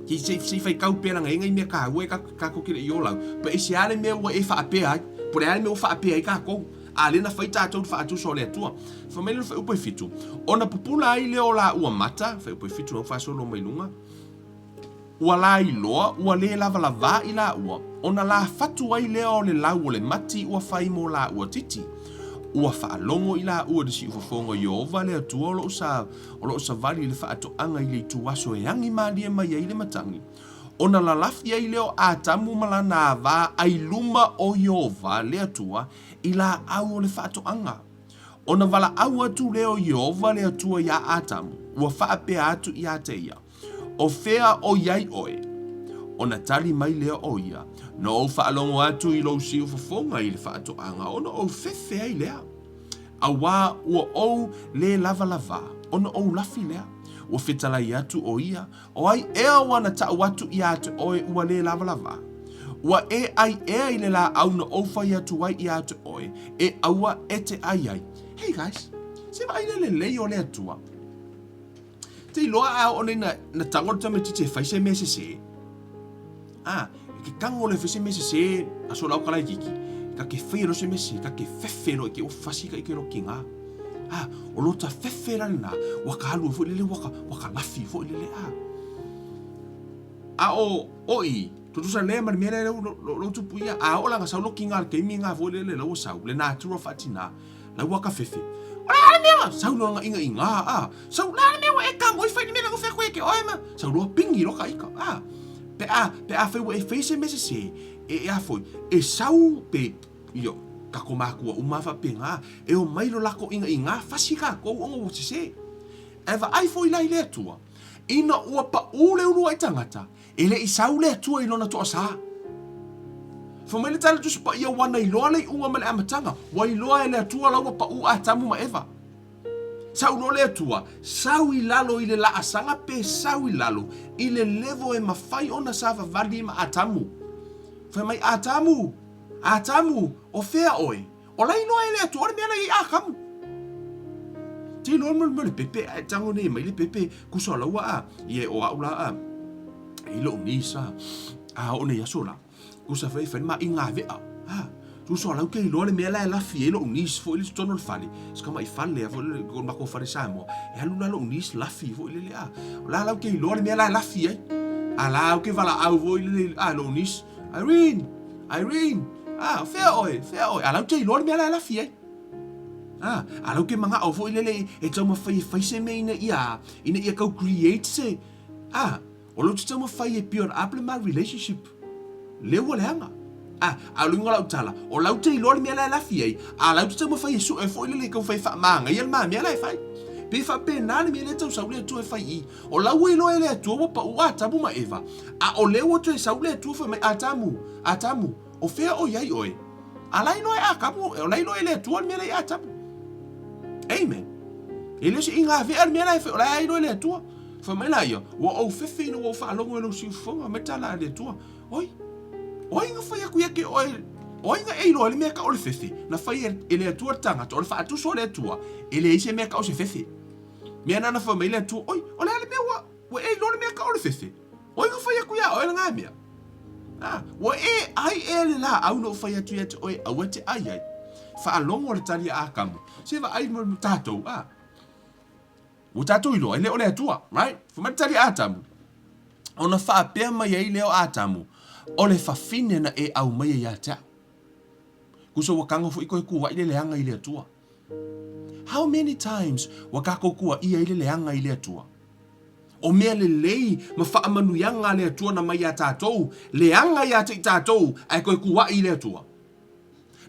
Ki sei, sei whai kau pea langa inga i mea kāua e kākou ke le i olau. Pa e se ale mea ua e whaapea ai, po le ale mea ua whaapea ai kākou. A le na whai tātou le faatuso o le Atua. Wha mai le whai upo e fitu. Ona pupula ai le o la ua mata, whai upo e fitu au whasolo mai lunga. Ua lailoa, ua lē lavalavā i lāua, ona lafatu ai lea o le lau o le mati ua fai mo lāua titi. Ua faalogo i lāua i le siufofoga o Ieova le Atua o lo o sa, o lo o savali i le faatoaga i le ituaso e agi malie mai ai le matagi, ona lalafi ai lea o Atamu ma lana avā ai luma o Ieova le Atua i lāʻau o le faatoaga. Ona valaau atu lea o Ieova le Atua iā Atamu, ua faapea atu iā te ia, O fea o i ai oe? Ona tali mai lea o ia, Na ou faalogo atu i lou siufofoga i le faatoaga ona ou fefe ai lea. Auā ua ou lē lavalavā, ona ou lafi lea. Ua fetalai atu ʻo ia, O ai ea ua na taʻu atu iā te ʻoe ua lē lavalavā? Ua e ʻai ea i le lāʻau na ou fai atu ai iā te ʻoe, e aua e te ʻai ai? Hey guys, se vaai le lelei o le Atua. Te iloa a oo nei na, na tago le tamaitiiti e fai se mea sesē. A, e ke tago le fai se mea sesē a so lau kala kiki. Ka ke fai lo se mea sesē, ka ke fefe lo i ke o fasi ka i ke lo kinga. A, o lo ta fefe la lena, ua ka alu foi lele, ua ka, ua ka lafi foi lele, a. A o, o i, tutusa lea ma le mea lea lo, lo, lo tupu ia, a o langa sau lo kinga le keimi ngā foi lele lau sau, le natura whaatina, lau ua ka fefe. O le a le mea, sau lo nga inga inga, a, sau la le mea ua e ka ngoi fai le mea la koe ke oe ma, sau lo pingi lo ka ika, a. Pe a, pe a fai ua e fai se mea sesē, e, e a foi, e sau pe, Io, kako mākua uma whapenga, e o mai lo lako inga i ngā fasi kākou onga ua sesē. E vaai foi la i le Atua, ina ua paʻū le uluai tangata, e le i sau le Atua i lona toasā. Fai mai le tala Tusi Paia ua na iloa le iuga ma le amataga, ua iloa e le Atua la ua paʻū Atamu ma Eva. Sau loa le Atua, sau i lalo i le laasaga pe sau i lalo i le levo e mafai ona savavali ma Atamu. Fai mai, Atamu! Atamu, o fea oe? O la iloa e le Atua le mea la i ai Atamu. Te iloa mo le pepe ae tango nei mai le pepe kusa o laua a ia o au la a i lou niece a a o nei aso la kusa fai fai ma i ngā vea a tusa o lau ke iloa le mea la e lafi ai lou niece foi le totonu o le fale se kama i fale a foi le ko mako fale Samoa e alu la lou niece lafi foi le le a o la lau ke iloa le mea la e lafi ai a la au ke valaau foi le a lou niece Irene! Irene! Ah, fea oe, fea oe. A lau te iloa le mea la e lafi ai. Ah, a lau ke manga'o foi lele e taumafai e fai se mea ina ia, ina ia kau create se, ah, o lau te taumafai e build up le ma relationship. Le ua leaga. Ah, a o le uiga o lau tala, o lau te iloa le mea la e lafi ai, a lau te taumafai e su'e foi lele e kau fai faamagaia le ma mea la e fai. Pe faapena le mea lea e tau sau le Atua e fai i. O lau ua iloa e le Atua ua pa'u Atamu ma Eva, a o lea ua toe sau le Atua fai mai, Atamu, Atamu, o fea o i ai oe? A la iloa e Atamu, o la iloa e le Atua le mea la i Atamu. Amen. E le o se igavea le mea la e fai, o la e iloa e le Atua. Fai mai la ia, ua ou fefe ina ua ou faalogo i lou siufofoga, mai tala a le Atua, Oi, o ai na fai atu ia te oe, o ai na e iloa ai le mea tau o le fefe? Na fai e le Atua le tagata, o le faatuso a le Atua, e leai se mea tau o se fefe. Mea nana fai mai le Atua, oi, o le a le mea ua, ua e iloa le mea tau o le fefe? O ai na fai atu iā oe lena mea? A, ua e ʻai ea le lāʻau na ou fai atu ia te oe aua e te ʻai ai? Faalogo le tali a Akamu, Se vaai mo tātou, a. Ua tātou iloa, e le o le Atua, right? Fai mai le tali a Atamu, ona faapea mai ai lea o Atamu, o le fafine na e aumaia ia te au. Kusa ua kago foi koe kuaʻi le leaga i le Atua. How many times ua kākou kuaʻia ai le leaga i le Atua? O mea lelei ma faamanuiaga a le Atua na mai iā tātou, leaga iā te i tātou ae koe kuaʻi i le Atua.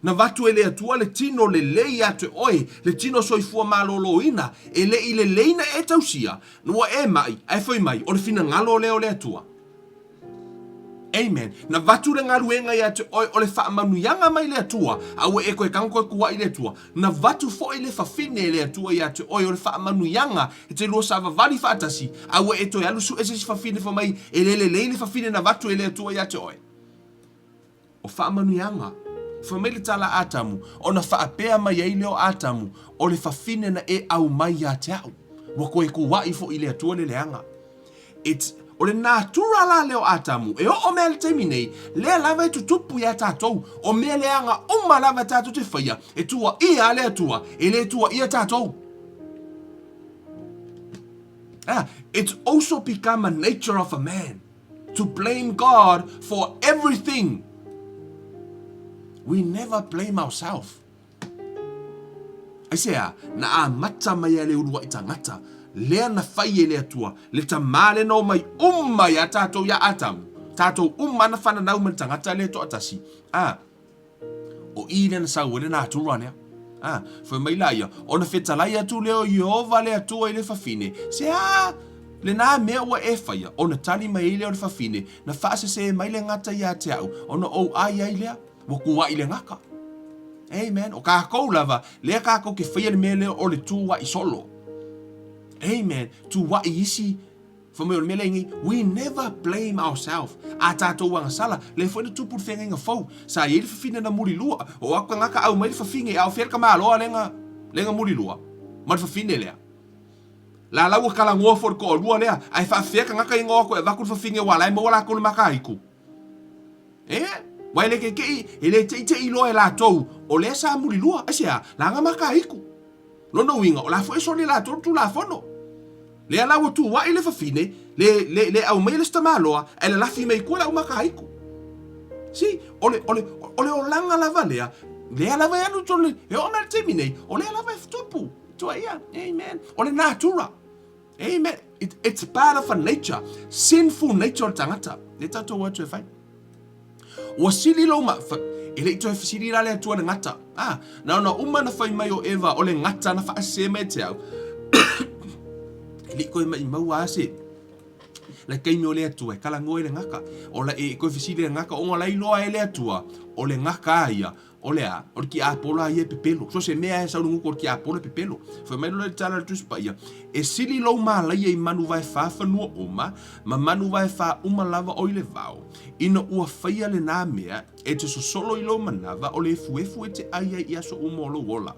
Na vatu e le Atua le tino lelei iā te oe, le tino soifua malōlōina, e le i lelei na e tausia, ua e maʻi, ae fai mai, o le finagalo lea o le Atua. Amen. Na vatu le galuega ia te oe o le faamanuiaga mai le Atua, a ua e koe kago koe kuaʻi i le Atua. Na vatu foi le fafine e le Atua ia te oe o le faamanuiaga e te lua savavali faatasi, a ua e toe alu suʻe se isi fafine fai mai e le lelei le fafine na vatu e le Atua ia te oe. O faamanuiaga. Fai mai le tala a Atamu, ona faapea mai ai lea o Atamu, o le fafine na e aumai ia te au. Ua koe kuaʻi foi i le Atua le leaga. It's, o le natura la lea o Atamu, e oo mea i le taimi nei, lea lava e tutupu iā tātou, o mea leaga uma lava tātou te whaia, e tuaia a le Atua, e le tuaia tātou. Ah, it's also become a nature of a man. to blame God for everything. We never blame ourselves. Aisea, na amata mai a le uluaʻi tagata, lea na fai e le Atua, le tamā lea na omai uma iā tātou iā Atamu, tātou uma na whananau ma le tagata lea toatasi, a, o i lea na sau ai le natura lea. A, fai mai la ia, ona fetalai atu lea o Ieova le Atua i le fafine, se a, lenā mea ua e faia, ona tali mai ai lea o le fafine, na faasesē mai le gata iā te a'u, ona ou ʻai ai lea. Ua kuaʻi le gata. Amen. O kākou lava, lea kākou ke faia le mea lea o le tuaʻi solo. Amen. Tuaʻi isi Fai mai o le mea lea nei, we never blame ourselves. A tātou agasala, lea foi na tupu le feagaiga fou. Sa i ai le fafine na mulilua. O aku tagata au mai le fafine, a o fea le tamaloa lea na, lea na mulilua? Ma le fafine lea. La la ua talanoa foi le toalua lea, ae faafefea tagata ia na o atu e avatu le fafine aua la e maua latou le makaitu. E, ua e le kekeʻi, e le teʻiteʻi loa e latou, o lea sa mulilua, aisea, la na makaitu. Lona uiga, o la foi e soli e latou le Tulafono. Lea la ua tuuaʻi le fafine, le, le, le aumaia le isi tamaloa, ae lalafi mai i tua le au makaitu. See, o le, o le, o le olaga lava lea, lea lava e alu i totonu, e oo mai le taimi nei, o lea lava e tupu. Tuaia, amen. O le natura. Amen. It, it's part of a nature. Sinful nature o le tagata. Le tatou atu e fai. Ua sili lou ma... Fa, e le i toe fesili la le Atua le gata. Ah, na ona uma na fai mai o Eva o le gata na faasese mai te au. e le i koe mai maua a se le taimi o le Atua e talanoa i le gata. O la e koe fesili le gata ona la iloa e le Atua o le gata a ia O le a? O le tiapolo a ia e pepelo. So se mea e sau le gutu o le tiapolo e pepelo. Fai mai loa le tala a le Tusi Paia, E sili lou malaia i manu vae fa fanua uma, ma manu vae fa uma lava o i le vao, ina ua faia lenā mea, e te sosolo i lou manava o le efuefu e te ai ai i aso uma o lou ola.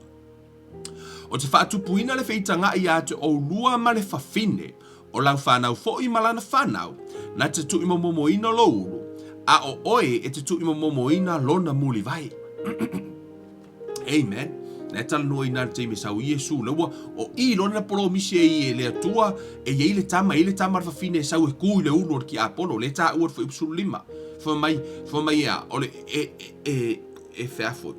O te faatupuina le feitagaʻi iā te ʻolua ma le fafine, o lau whanau foʻi ma lana whanau, na te tuʻimomomoina lou ulu, a o oe e te tuʻimomomoina lona muliwai. Amen. Na e talanoa i nā le taimi e sau Iesu, le ua o i lona na polomisi e i e le Atua, e iai le tama, e iai le tama a le fafine e sau e ku i le ulu o le tiapolo, le taua le fuaiupu 15. Fai mai, fai mai ea, o le, e, e, e, e fea foi.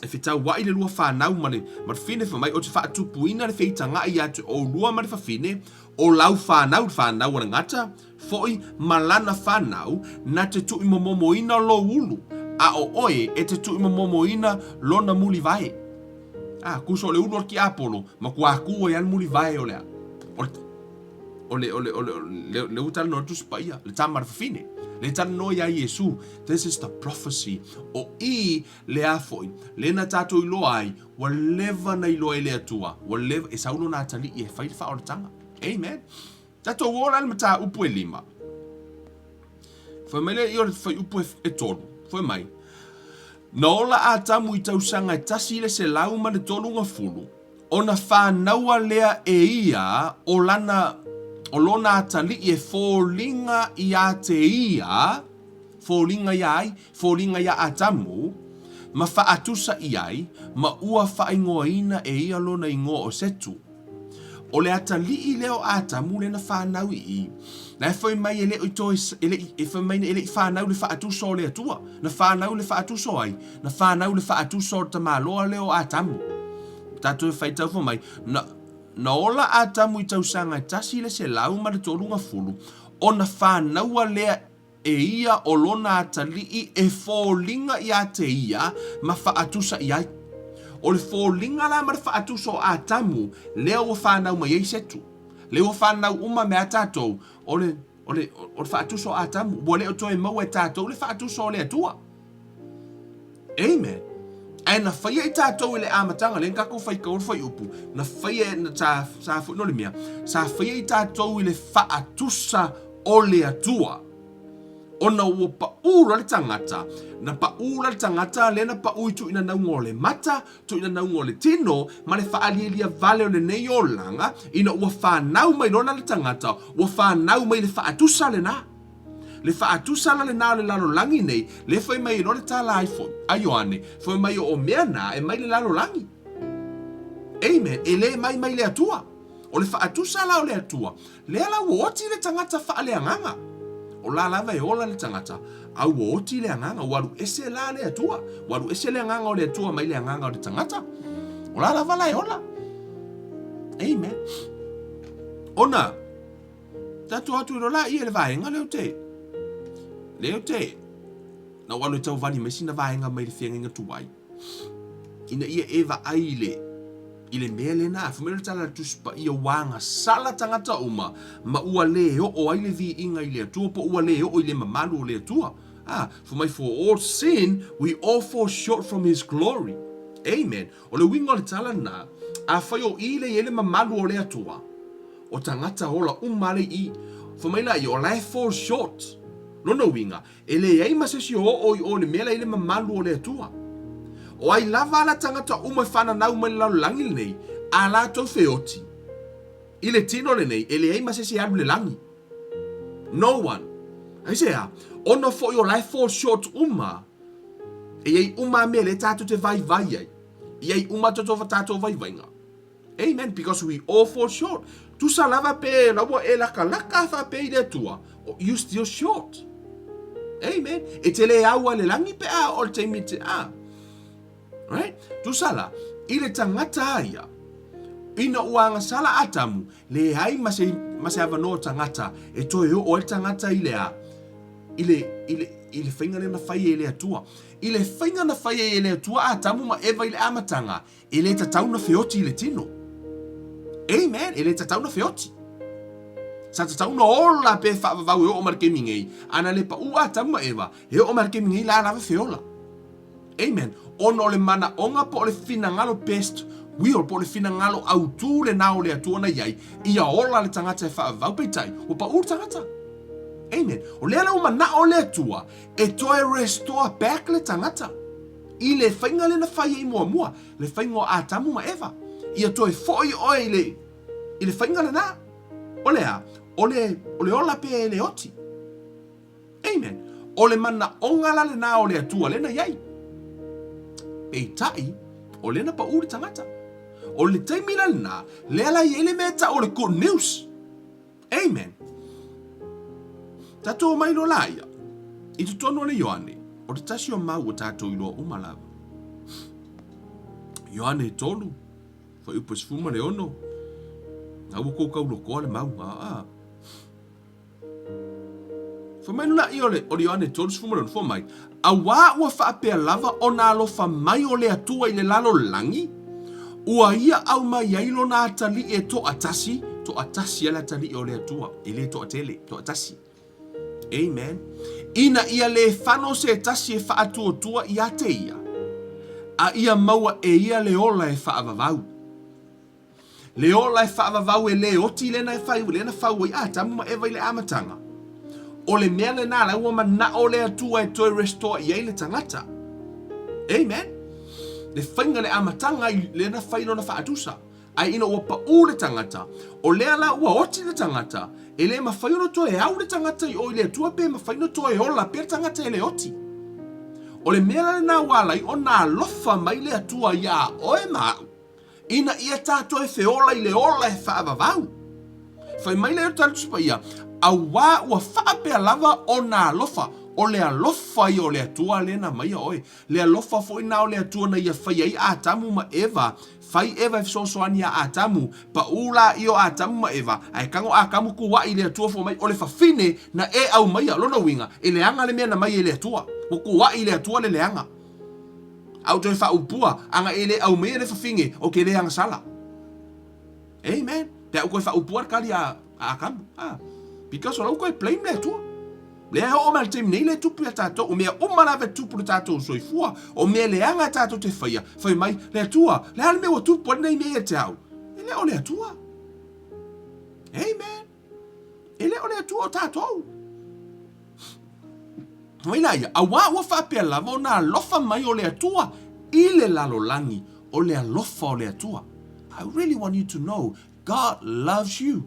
E fetauaʻi le lua whanau ma le, ma le fafine, fai mai, o te faatupuina le feitagaʻi iā te ʻolua ma le fafine, o lau whanau, le whanau a le gata, foʻi ma lana whanau, na te tuʻimomomoina lou ulu, a o oe e te tuʻimomomoina lona muliwae. A, kuso o le ulu o le tiapolo, ma kua kū ai a le muliwae o le a, o le, o le, o le, o le, le, le ua talanoa le Tusi Paia, le tama a le fafine, le talanoa iā Iesu, this is the prophecy, o i Le a foi, le na tatou iloa ai, ua leva na iloa e le Atua, ua leva, e sau lona atalii e fai le faaolataga. Amen. Tatou ola le mataupu e lima. Fai mai le i o le fuaiupu e, e tolu. Fai mai, Na ola Atamu i tausaga e 130, ona whānaua lea e ia o lana, o lona atalii e foliga iā te ia, foliga iā ai, foliga iā Atamu, ma faatusa i ai, ma ua faaigoaina e ia lona igoa o Setu. O le atalii lea o Atamu lea na whanau i i, na e fai mai e le i toe, e le i, e fai mai e le i whanau le faatusa o le Atua, na whanau le faatusa o ai, na whanau le faatusa o le tamaloa lea o Atamu. Tatou e faitau fai mai, na, na ola Atamu i tausaga e 130, ona whanaua lea e ia o lona atalii e foliga iā te ia ma faatusa i ai. O le foliga la ma le faatusa o Atamu, lea ua whanau mai ai Setu. Lea ua whanau uma me a tatou, o le, o le, o le faatusa o Atamu. Ua le o toe maua e tatou le faatusa o le Atua. Amen. Ae na faia i tatou i le amataga, lea na tatou faitau le fuaiupu, na faia, na, sa, sa foi no le mea, sa faia i tatou i le faatusa o le Atua. Ona ua paʻū loa le tagata, na paʻū la le tagata lea na paʻū i tuuinanauga o le mata, tuuinanauga o le tino, ma le faalielia vale o lenei olaga, ina ua fanau mai loa la le tagata, ua fanau mai le faatusa lenā. Le faatusa la lenā o le lalolagi nei, lea fai mai ai loa le tala ai foi a Ioane, fai mai o mea nā e mai le lalolagi. Amen. E le mai mai le Atua. O le faatusa la o le Atua, lea la ua oti le tagata faaleagaga. O la lava e ola le tagata, a ua oti le agaga, ua alu ese la le Atua. Ua alu ese le agaga o le Atua mai le agaga o le tagata. O la lava la e ola. Amen. Ona, tatou atu i la ia le vaega lea o te, lea o te, na ua alu e tauvali mai sina vaega mai le feagaiga tuai, ina ia e vaai i le, i le mea lena, fai mai le tala a le Tusi Paia, ua agasala tagata uma, ma ua le oo ai le viiga i le Atua, po ua le oo i le mamalu o le Atua. Ah, fai mai, for all sin, we all fall short from his glory. Amen. O le uiga o le tala lena, afai o i le i ai le mamalu o le Atua, o tagata ola uma le i, fai mai la ia, o la e fall short. Lona uiga, E leai ma se isi o oo i o i le mea la i le mamalu o le Atua. O ai lava ala tagata uma e fananau mai le lalolagi lenei, a latou feoti i le tino lenei, e leai ma se isi e alu i le lagi. No one. Aisea? Ona foi o la e fall short uma. E i ai uma a mea lea tatou te vaivai ai. E i ai uma tatou vaivaiga. Amen, because we all fall short. Tusa lava pe la ua e lakalaka faapea i le Atua, you still short. Amen. E te le au a le langi pe a o le taimi te a. Right? Tusa la, i le tangata a ia, ina ua agasala Atamu, leai ma se, ma se avanoa o tagata e toe oo ai le tagata i le a, i le, i le, i le faiga lea na fai e le Atua. I le faiga na fai ai e le Atua Atamu ma Eva i le amataga, E le tatau na feoti i le tino. Amen. E le tatau na feoti. Sa tatau na ola pe faavavau e oo mai le taimi nei. A na le paʻu Atamu ma Eva, e oo mai le taimi nei la lava feola. Amen. Ona o le manaʻoga po o le finagalo best will po o le finagalo autū lena o le Atua na i ai, ia ola le tagata e faavavau, peitai, ua paʻu le tagata. Amen. O lea la ua manaʻo le Atua e toe restore back le tagata. I le faiga lea na fai ai muamua, le faiga o Atamu ma Eva, ia toe foi oe i le, i le faiga lena. O le a? O le, o le ola pea e le oti. Amen. O le manaoga la lena o le Atua lea na i ai. Peitai, o lea na paʻu le tagata. O le taimi la lena, lea la i ai le mea e tau o le good news. Amen. Tatou mai loa laia, i totonu o le Ioane, o te tasi o mau ua tatou iloa uma lava. Ioane 3, fuaiupu e 16, na ua kou kaulokoa le mau, aa. Fai mai lea o le, o le Ioane 36, fai mai, Auā ua faapea lava ona alofa mai o le Atua i le lalolagi, ua ia aumai ai lona atalii e toatasi, toatasi lava le atalii o le Atua, e le toatele, toatasi. Amen. Ina ia le fano se tasi e faatuatua ia te ia, a ia maua e ia le ola e faavavau. Le ola e faavavau e le oti lena e fai, lena fau ai Atamu ma Eva i le amataga. O le mea lena la ua manao le Atua e toe restore i ai le tagata. Amen. Le faiga le amataga i lena fai lona faatusa. Ae ina ua paʻu le tagata, o lea la ua oti le tagata, e le mafai ona toe au le tagata i o i le Atua pe mafai ona toe ola pea le tagata e le oti. O le mea la lena ua ala ai ona alofa mai le Atua iā oe ma aʻu. Ina ia tatou e feola i le ola e faavavau. Fai mai lea o le Tala Tusi Paia, auā ua faapea lava ona alofa, o le alofa ia o le Atua lea na aumaia oe, le alofa foi na o le Atua na ia fai ai Atamu ma Eva, fai Eva e fesoasoani iā Atamu, paʻu laia o Atamu ma Eva, ae tago Atamu kuaʻi i le Atua fai mai, o le fafine na e aumaia, lona uiga, e leaga le mea na mai e le Atua, ua kuaʻi i le Atua le leaga. A ua toe faaupua, ana e le aumaia le fafine, ou te le agasala. Amen. Pe a ua toe faaupua le tali a, a Akamu. Ah. Because o la ua toe blame le Atua. Lea e oo mai le taimi nei le tupu ia tatou. O mea uma lava e tupu le tatou soifua. O mea leaga e tatou te faia. Fai mai, le Atua, le a le mea ua tupu ai lenei mea ia te au? E le o le Atua. Amen. E le o le Atua o tatou. Mai la ia, auā ua faapea lava ona alofa mai o le Atua i le lalolagi, o le alofa o le Atua. I really want you to know, God loves you.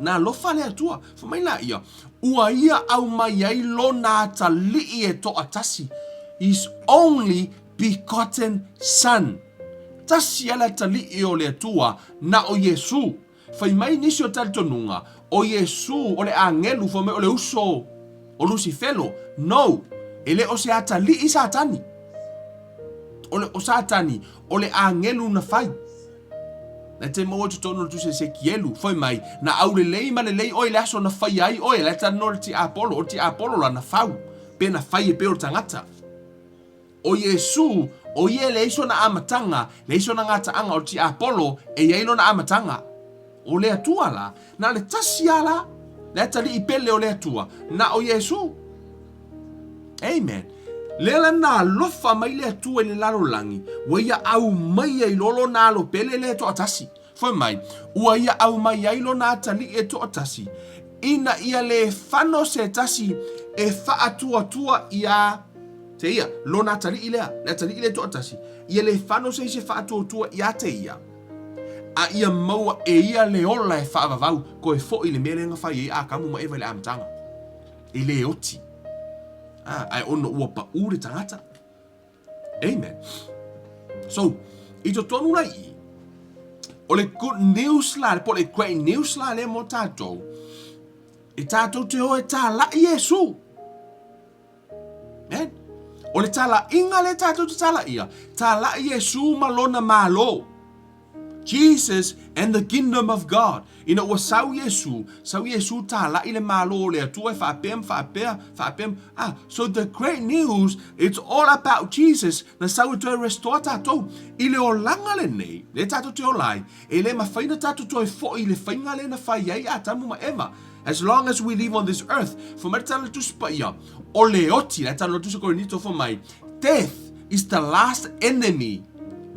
Na alofa le Atua. Fai mai la ia, ua ia aumai ai lona atalii e toatasi, his only begotten son. Tasi lava le atalii o le Atua, na o Iesu. Fai mai nisi o talitonuga, o Iesū o le agelu fai mai o le uso o Lusifelo. No! E le o se atalii Satani. O le, o Satani, o le agelu na fai. Na te maua totonu o le tusi a Esekielu, fai mai, na aulelei ma lelei oe i le aso na faia ai oe, la e talanoa le tiapolo, o le tiapolo la na fau, pe na fai e pei o le tagata. O Iesū, o ia e leai sona amataga, leai sona gataaga, o le tiapolo e i ai lona amataga. O le Atua la, na o le tasi lava la, le atalii pele o le Atua, na o Iesū. Amen. Lea la na alofa mai le Atua i le lalolagi, ua ia aumaia i loa lona alo pele lea e toatasi. Fai mai, ua ia aumai ai lona atalii e toatasi, ina ia le fano se tasi e faatuatua iā te ia, lona atalii lea, le atalii lea e toatasi, ia le fano se isi e faatuatua iā te ia, a ia maua e ia le ola e faavavau, toe foi i le mea lea na fai ai Atamu ma Eva i le amataga. E le oti. Ah, ae ona ua paʻū le tagata. Amen. So, i totonu la i, o le good news la, po le great news la lea mo tātou, e tātou te o e tālaʻi Iesu. Amen. O le tālaʻiga lea tātou te tālaʻia, tālaʻi Iesu ma lona Malo. Jesus and the kingdom of God. Ina ua sau Iesu, sau Iesu tālaʻi le Malo o le Atua e faapea ma faapea, faapea ma, ah, so the great news, it's all about Jesus, na sau e toe restore tātou. I le olaga lenei, lea tātou te ola ai, e le mafai ona tātou toe foʻi i le faiga lea na fai ai Atamu ma Eva. As long as we live on this earth, fai mai le tala o le Tusi Paia, o le oti, la e tala o le Tusi Korinito fai mai, Death is the last enemy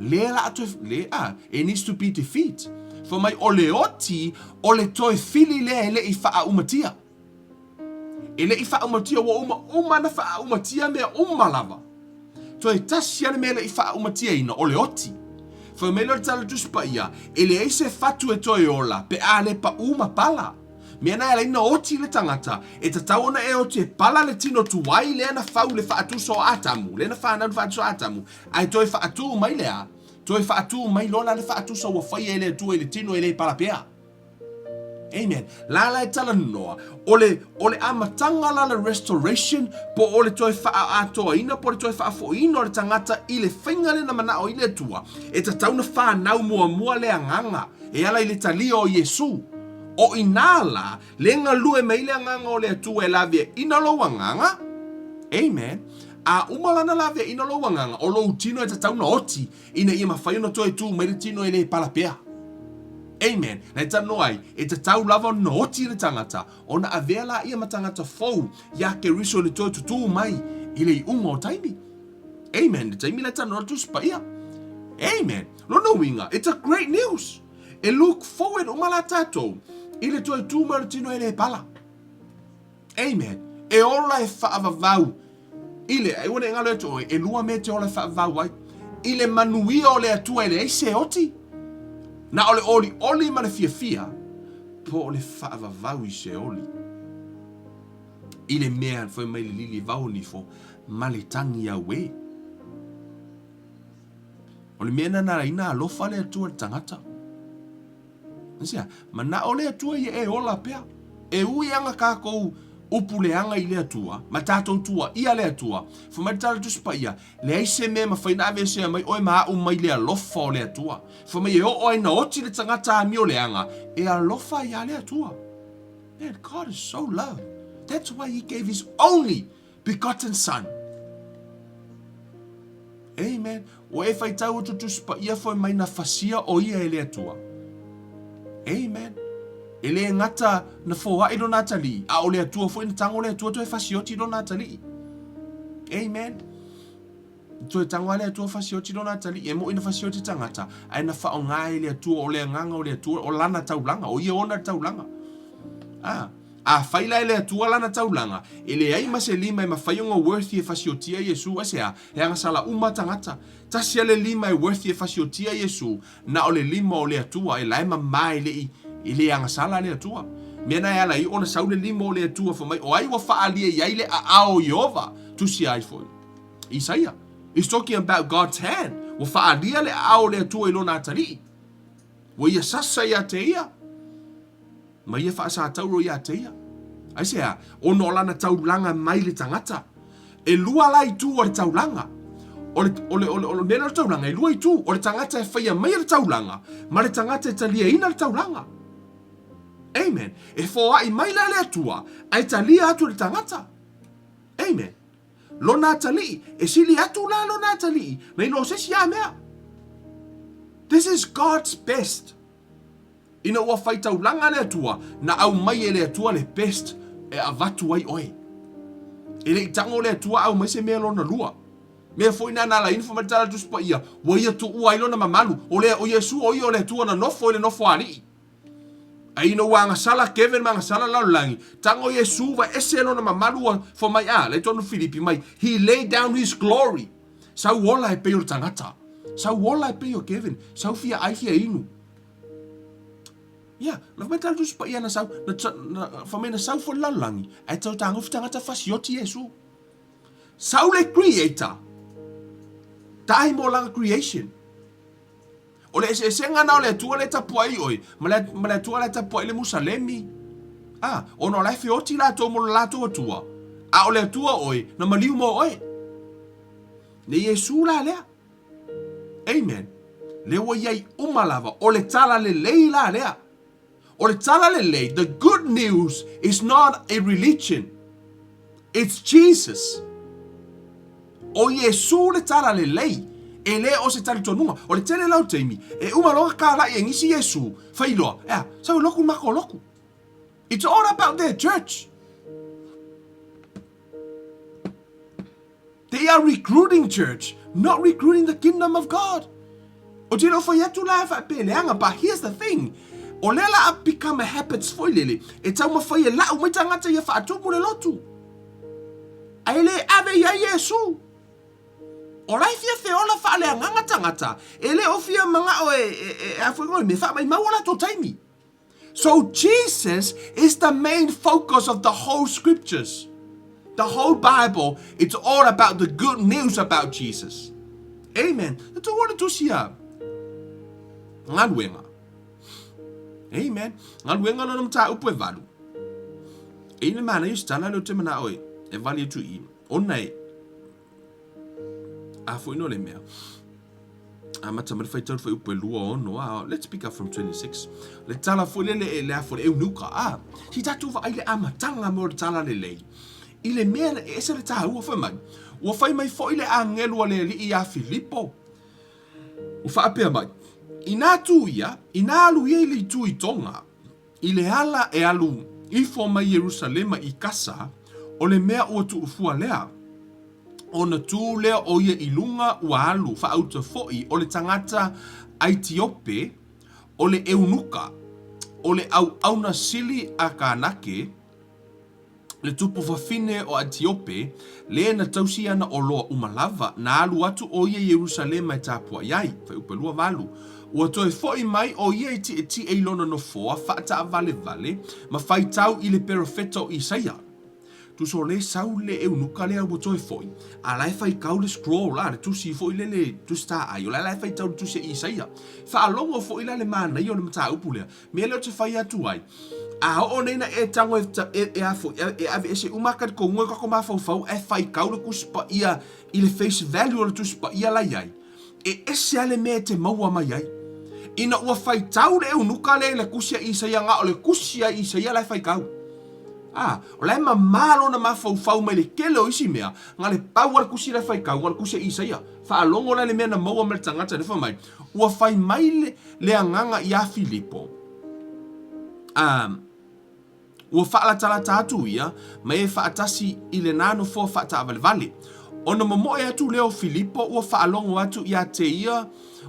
lea la a toe, le a, it needs to be defeat. Fai mai o le oti o le toe fili lea e le i faaaumatia. E le i faaumatia, ua uma uma na faaaumatia mea uma lava. Toe tasi lava le mea e le i faaumatiaina, o le oti. Fai mai lea o le Tala Tusi Paia, e leai se fatu e toe ola pe a le paʻū ma pala. Mea na e ala ai na oti le tagata, e tatau ona e oti e pala le tino tuai lea na fau le faatusa o Atamu, lea na fanau le faatusa o Atamu, ae toe faatū mai lea, toe faatū mai loa la le faatusa ua faia e le Atua i le tino e le pala pea. Amen. La la e talanoa, o le, o le amataga la le restoration, po o le toe faaatoaina, po o le toe faafoiina o le tagata i le faiga lea na manao ai le Atua, e tatau na fanau muamua le agaga, e ala i le talia o Iesu. O inā la, le galue mai le agaga o le Atua e laveaina lou agaga. Amen. A uma lana laveaina lou agaga, o lou tino e tatau na oti, ina ia mafai ona toe tū mai le tino e le pala pea. Amen. Na e talanoa ai, e tatau lava ona oti le tagata, ona avea laia ma tagata fou iā Keriso i le toe tutū mai i le iuga o taimi. Amen. Le taimi la e talanoa le Tusi Paia. Amen. Lona uiga, it's a great news. E look forward uma la tatou i le toe tū mai o le tino e le pala. Amen. E ola e faavavau i le, aua ne i galo atu oe, elua mea e te ola e faavavau ai. I le manuia o le Atua e leai se oti, na o le olioli ma le fiafia, po o le faavavau i se oli. I le mea fai mai le lili vao nifo ma le tagi auē. O le mea na na ina alofa le Atua i le tagata. Aisea? Manao le Atua ia e ola pea. E ui ana kākou upu leaga i le Atua, ma tātou tuaia le Atua, fai mai le Tala Tusi Paia, leai se mea e mafai ona aveesea mai oe ma aʻu mai le alofa o le Atua. Fai mai e oo ai na oti le tagata amio leaga, e alofa iā le Atua. Man, God is so love. That's why he gave his only begotten son. Amen. Ua e faitau atu Tusi Paia foi mai na fasia o ia e le Atua. Amen. E le gata na foai lona atalii, a o le Atua foi na tago le Atua toe fasioti lona atalii. Amen. Toe tago a le Atua fasioti lona atalii, e moʻi na fasioti tagata, ae na faaaoga e le Atua, o le agaga o le Atua, o lana taulaga, o ia ona le taulaga. Ah. Afai la e le Atua lana taulaga, e leai ma se lima e mafai ona worthy e fasiotia Iesu, aisea? He agasala uma tagata. Tasi a le lima e worthy e fasiotia Iesu, na o le lima o le Atua, e la e mama e le i, e le agasala le Atua. Mea na e ala ai ona sau le lima o le Atua fai mai, o ai ua faaalia i ai le aao o Ieova? Tusia ai foi. Isaia. He's talking about God's hand. Ua faaalia le aao o le Atua i lona atalii. Ua ia sasa ia te ia. Ma ia faasatauro ia te ia. Aisea? Ona o lana taulaga mai le tagata. E lua la itu o le taulaga. O le, o le, o le, o le mea lea o le taulaga, e lua itu. O le tagata e faia maia le taulaga, ma le tagata e taliaina le taulaga. Amen. E foai mai la le Atua, ae talia atu e le tagata. Amen. Lona atalii, e sili atu la lona atalii, nai lo se isi a mea. This is God's best. Ina ua fai taulaga le Atua, na aumai e le Atua le best e avatu ai oe. E le i tago le Atua aumai se mea lona lua. Mea foi na na alaina fai mai le tala Tusi Paia, ua ia tuua ai lona mamalu. O le, o Iesu o ia o le Atua na nofo i le nofoalii. Ai ina ua agasala Kevin ma agasala lalolagi, tago Iesu va ese lona mamalu ua fai mai a, le tonu Filipi mai, he laid down his glory. Sau ola e pei o le tagata. Sau ola e pei o Kevin. Sau fia ai fia inu. Ia, na fai mai tala Tusi Paia na sau, na, na, fai mai na sau foi le lalolagi, ae tau tagofi tagata fasioti Iesu. Sau le Creator, tahi mo lana creation. O le eseesega na o le Atua lea e tapuai i oe, ma le, ma le Atua la e tapuai i le Musalemi. A, ona o la e feoti latou mo le latou Atua, a o le Atua oe, na maliu mo oe. Le Iesu la lea. Amen. Lea ua i ai uma lava, o le tala lelei la lea. O le tala lelei, the good news is not a religion. It's Jesus. O Iesu le tala lelei, e le o se talitonuga. O le tele la o taimi, e uma loa kalai e nisi Iesu, fai loa, ea, sau e loku mako loku. It's all about their church. They are recruiting church, not recruiting the kingdom of God. O te leo whai atu la e whaapeleanga, but here's the thing. O lea la a become a habits foi lele, e taumafai e lau mai tagata ia faatumu le lotu. Ae le ave i ai Iesu. O la e fia feola faaleagaga tagata, e le o fia mangao e, e, e, e a foi ngoi me faamaimau o latou taimi. So Jesus is the main focus of the whole scriptures. The whole Bible, it's all about the good news about Jesus. Amen. Na tau ora tusi a Galuega. Amen. Galuega lona mataupu e valu. E ina mana i tala leo te mana oe. E vali atu i. Ona e. A foi no le mea. Amata mai le faitau le fuaiupu e 26, a, let's pick up from 26. Le tala foi lele e le afo le eunuka, a, si tatou vaai le amataga mo le tala lelei. I le mea e ese le tāua fai mai, ua fai mai foi le agelu a le alii iā Filipo, ua faapea mai, inā tū ia, inā alu ia i le itu i Tonga, I le ala e alu ifo mai Ierusalema i Kasa, o le mea ua tuufua lea, ona tū lea o ia i luga ua alu faauta foi o le tagata Aitiope, o le eunuka, o le auauna sili a Kanake, le tupu fafine o Atiope, le na tausi ana o loa uma lava, na alu atu ʻo ia i Ierusalema e tapuaʻi ai, fuaiupu e 28. Ua toe foʻi mai ʻo ia e tiʻetiʻe i lona nofoa faataʻavalevale ma faitau i le perofeta o Isaia. Tusa o le sau le eunuka lea ua toe foʻi, a la e faitau le scroll, a le tusi foi lele, tusi taai, o la la e faitau le tusi a Isaia. Faalogo foi la le manaia o le mataupu lea, Mea lea ou te fai atu ai, a oo nei na e tago e, e, e, a foi, e, e aveese uma ka kongo e kako mafaufau ae faitau le Tusi Paia i le face value o le Tusi Paia la i ai, e ese lava le mea e te maua mai ai. Ina ua faitau le eunuka lea i le tusi a Isaia, na o le tusi a Isaia la e faitau. A, o la e mamā lona mafaufau mai le tele o isi mea, na le pau lava le tusi la e faitau, na o le tusi a Isaia. Faalogo la i le mea na maua mai le tagata lea fai mai, ua fai mai le, le agaga iā Filipo, a ua faalatalata atu ia ma e faatasi i lenā nofoa faataavalevale. Ona momoe atu lea o Filipo ua faalogo atu iā te ia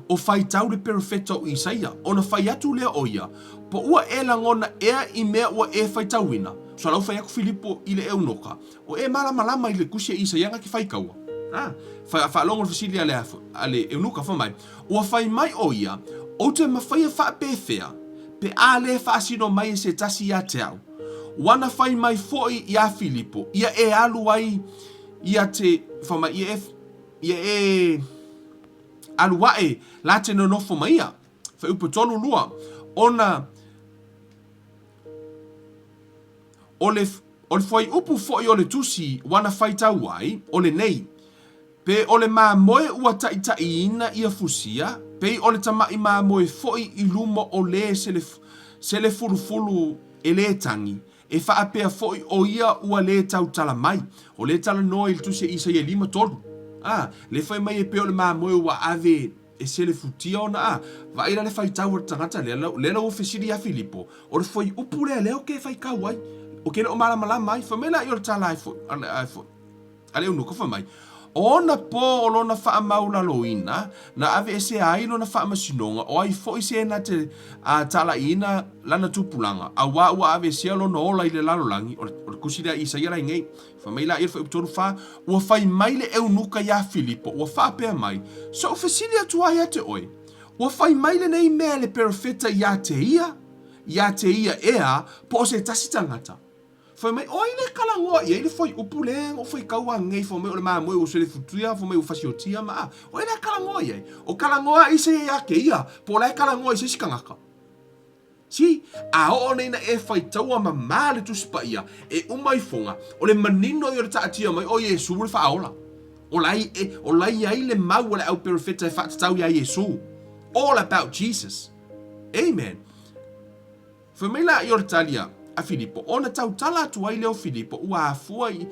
o faitau le perofeta o Isaia, ona fai atu lea o ia, Po ua e lagona ea i mea ua e faitauina? So lau fai atu Filipo i le eunoka, O e malamalama i le tusi a Isaia na te faitaua? A, faalogo le fesili a le, a le eunuka, fai mai, Ua fai mai ʻo ia, Ou te mafaia faapefea, pe a lē faasino mai e se tasi iā te au. Ua na fai mai foʻi iā Filipo, ia e alu ai ia te, fai mai, ia e, ia e alu aʻe la te nonofo ma ia. Fuaiupu 32, ona. O le, o le fuaiupu foi o le tusi ua na faitau ai, o lenei, Pe o le mamoe ua taitaiina ia fusia, pei o le tamaʻi mamoe foi i luma o lē selefulufulu e lē tagi, e faapea foi o ia ua lē tautala mai. O lē talanoa i le tusi a Isaia 53. A, lē fai mai e pei o le mamoe ua ave e selefutia ona a. Vaai la le faitau a le tagata lea, lea la ua fesili ia Filipo, o le fuaiupu lea lea ou te faitau ai, ou te le o malamalama ai. Fai mai laia o le tala ai foi, ai foi. A le eunuka fai mai, O ona pō o lona faamaulaloina, na aveesea ai lona faamasinoga, o ai foi se na te talaiina lana tupulaga, auā ua aveesea lona ola i le lalolagi, o le tusi lea a Isaia la i nei. Fai mai laia i le fuaiupu 34, Ua fai mai le eunuka iā Filipo, ua faapea mai, Soʻu fesili atu ai ia te oe, ua fai mai lenei mea e le perofeta iā te ia, iā te ia ea, po o se tasi tagata? Fai mai, o ai lea e talanoa i ai le fuaiupu lea na ou faitau anei fai mai o le mamoe ua selefutia fai mai ua fasiotia ma a. O ai lea e talanoa i ai? O talanoa i se ia te ia, po o la e talanoa i se isi tagata. See? A oo nei na e faitaua mamā le Tusi Paia, e uma ifoga, o le manino ia o le taatia mai o Iesu le Faaola. O la e, o la i ai le mau a le au perofeta e faatatau iā Iesu. All about Jesus. Amen. Fai mai laia o le tali a Filipo, ona tautala atu ai lea o Filipo, ua afua i,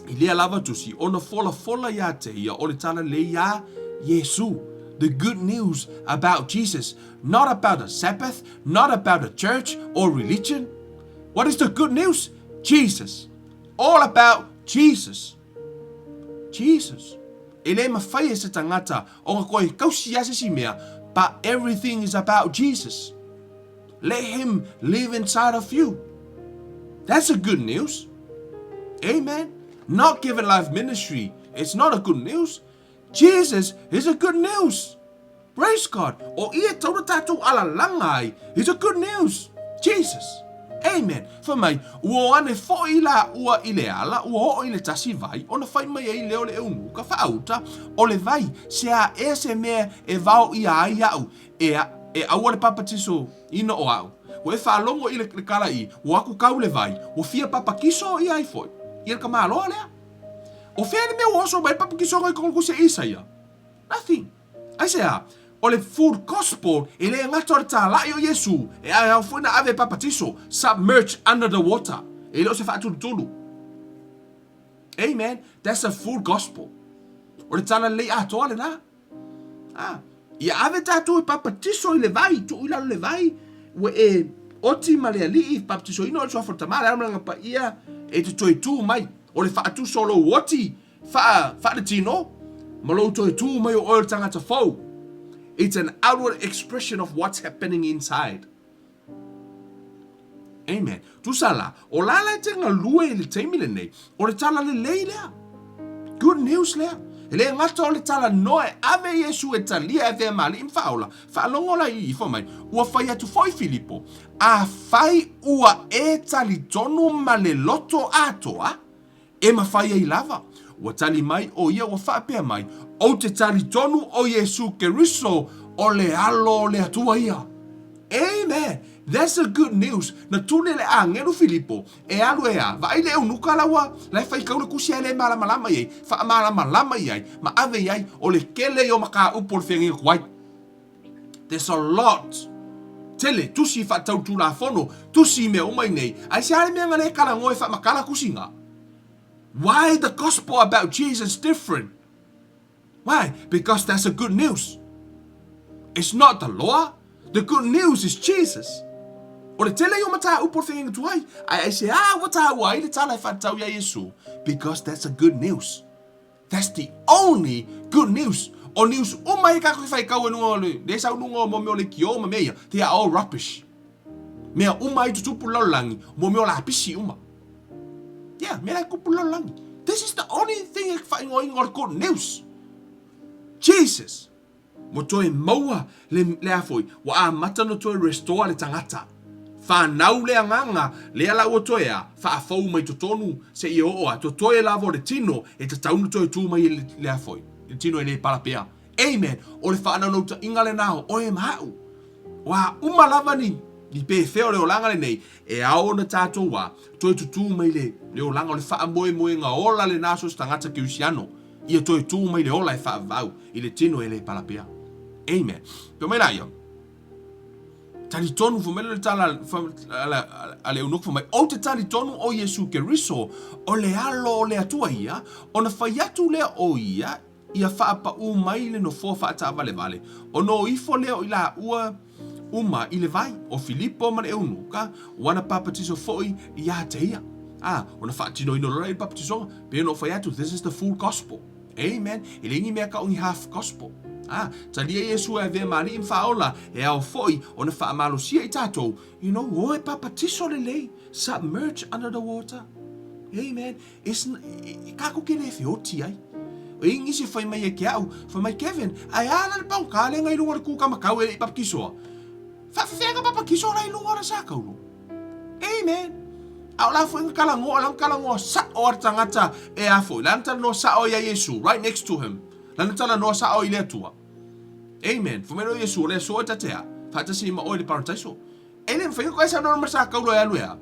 i lea lava tusi, ona folafola iā te ia o le talalelei iā Iesu. The good news about Jesus, not about a Sabbath, not about a church or religion. What is the good news? Jesus. All about Jesus. Jesus. E le mawhai e se tangata ona koe kausi ia se si mea, but everything is about Jesus. Let him live inside of you. That's a good news. Amen. Not given life ministry. It's not a good news. Jesus is a good news. Praise God. O ia taura tātou alalanga ai. It's a good news. Jesus. Amen. Fai mai, ua o ane foi la ua i le ala, ua oo i le tasi vai, ona fai mai ai lea o le eunuka, faauta, o le vai, se a ea se mea e vao ia ai au, e, e aua le papatiso ina o au. Ua e faalogo i le, le kala i, ua aku kau le vai, ua fia papakiso ia ai foi. Ia le kamaloa lea. O fea le mea ua oso mai le papakisoga i tonu se isa ia? Nothing. Aisea? O le full gospel e le gata o le tālaʻi o Iesu, e ao foi na ave e papatiso, submerge under the water. E le o se faatulutulu. Amen. That's a full gospel. O le tala lelei atoa lena. Ah, ia ave tātou e papatiso i le vai, tuu i lalo le vai, ua e oti ma le alii, papatisoina o le suafa o le Tama, le Ala ma le Agaga Paia, e te toe tū mai. O le faatuso o lou oti, Wha, wha ma lou toe tū mai o oe o le tangata fou. It's an outward expression of what's happening inside. Amen. Tusa la, o la la e te galue i le taimi lenei, o le tala lelei lea. Good news lea. E le gata o le tala noa e ave Iesu e talia e vea maaliʻi ma faaola, faalogo la i ifo mai, ua fai atu foi Filipo, afai ua e talitonu ma le loto atoa, E mawhai ai lava. Ua tali mai o ia ua faapea mai, Ou te talitonu o Iesu Keriso o le Alo o le Atua ia. Amen! That's the good news. Na tuli le agelu Filipo e alu e a, vaai le eunuka la ua, la e faitau le kusi ae le malamalama i ai, faamalamalama i ai, ma ave i ai, o le kele ia o mataupu o le feagaiga tuai. There's a lot. Tele, tusi whaatau tulafono, tusi mea uma i nei. Ai se ale mea nga le kala ngoe whaamakala kusi nga. Why the gospel about Jesus different? Why? Because that's a good news. It's not the law. The good news is Jesus. O le tele i o mataupu o le whengenga tuai, ai ai se a ua tāua ai le tala e whaatau ia Iesu. Because that's a good news. That's the only good news. O news uma ia kākou ke whaikau e nunga o le, le sau nunga o mo mea o le kio ma mea ia, they are all rubbish. Mea uma i tutupu lalolagi, mo mea o lapisi uma. Yeah, mea la e kupu lalolagi. This is the only thing e whaingoinga o le good news. Jesus. Ua toe maua le, le a foi, ua amata ona toe restore le tagata. Whanau le agaga, lea la ua toe a, whaafou mai totonu, se i oo a, totoe lava o le tino, e tatau ona toe tū mai le, le a foi, le tino e le pala pea. Amen! O le whaanaunauta inga lenā o oe ma au. Ua uma lava ni. I pēwhea o le olaga lenei e ao ona tātou wā, toe tutū mai le, le olaga o le faamoemoega ola lenā so se tagata kerisiano, ia toe tū mai le ola e faavavau i le tino e le pala pea. Amen. Pea mai la ia, talitonu fai mai le tala a le eunuku fai mai, ou te talitonu o Iesu Keriso o le alo o le Atua ia, ona fai atu lea o ia ia faapaū mai le nofoa faataavalevale, ona o ifo lea o i laua uma i le vai, o Filipo ma le eunuka, ua na papatiso foi iā te ia. A, ona faatinoina loa lea i le papatisoga, pei ona ou fai atu, this is the full gospel. Amen. E leai ni mea tau ni half gospel. A, talia Iesu e avea ma alii ma faaola, e ao foi ona faamalosia i tatou, you know, o e papatiso lelei, submerge under the water. Amen. It's, kākou ke le feoti ai. O i nisi fai mai e ke au, fai mai Kevin, ai a la le pau ka lenga i lunga o le kūka makau e le i papatisoa. Faafefea ka papatiso la i lunga o le sakaulu. Amen. A o la foi nga talanoa, la talanoa sa'o a le tagata e a foi. La na talanoa sa'o ia Iesu, right next to him. La na talanoa sa'o i le Atua. Amen. Fai mai loa Iesu, o le aso e ta te a, faatasi ai ma oe i le parataiso. E le mafai ona koe saunoa ma sa kaula e alu e a.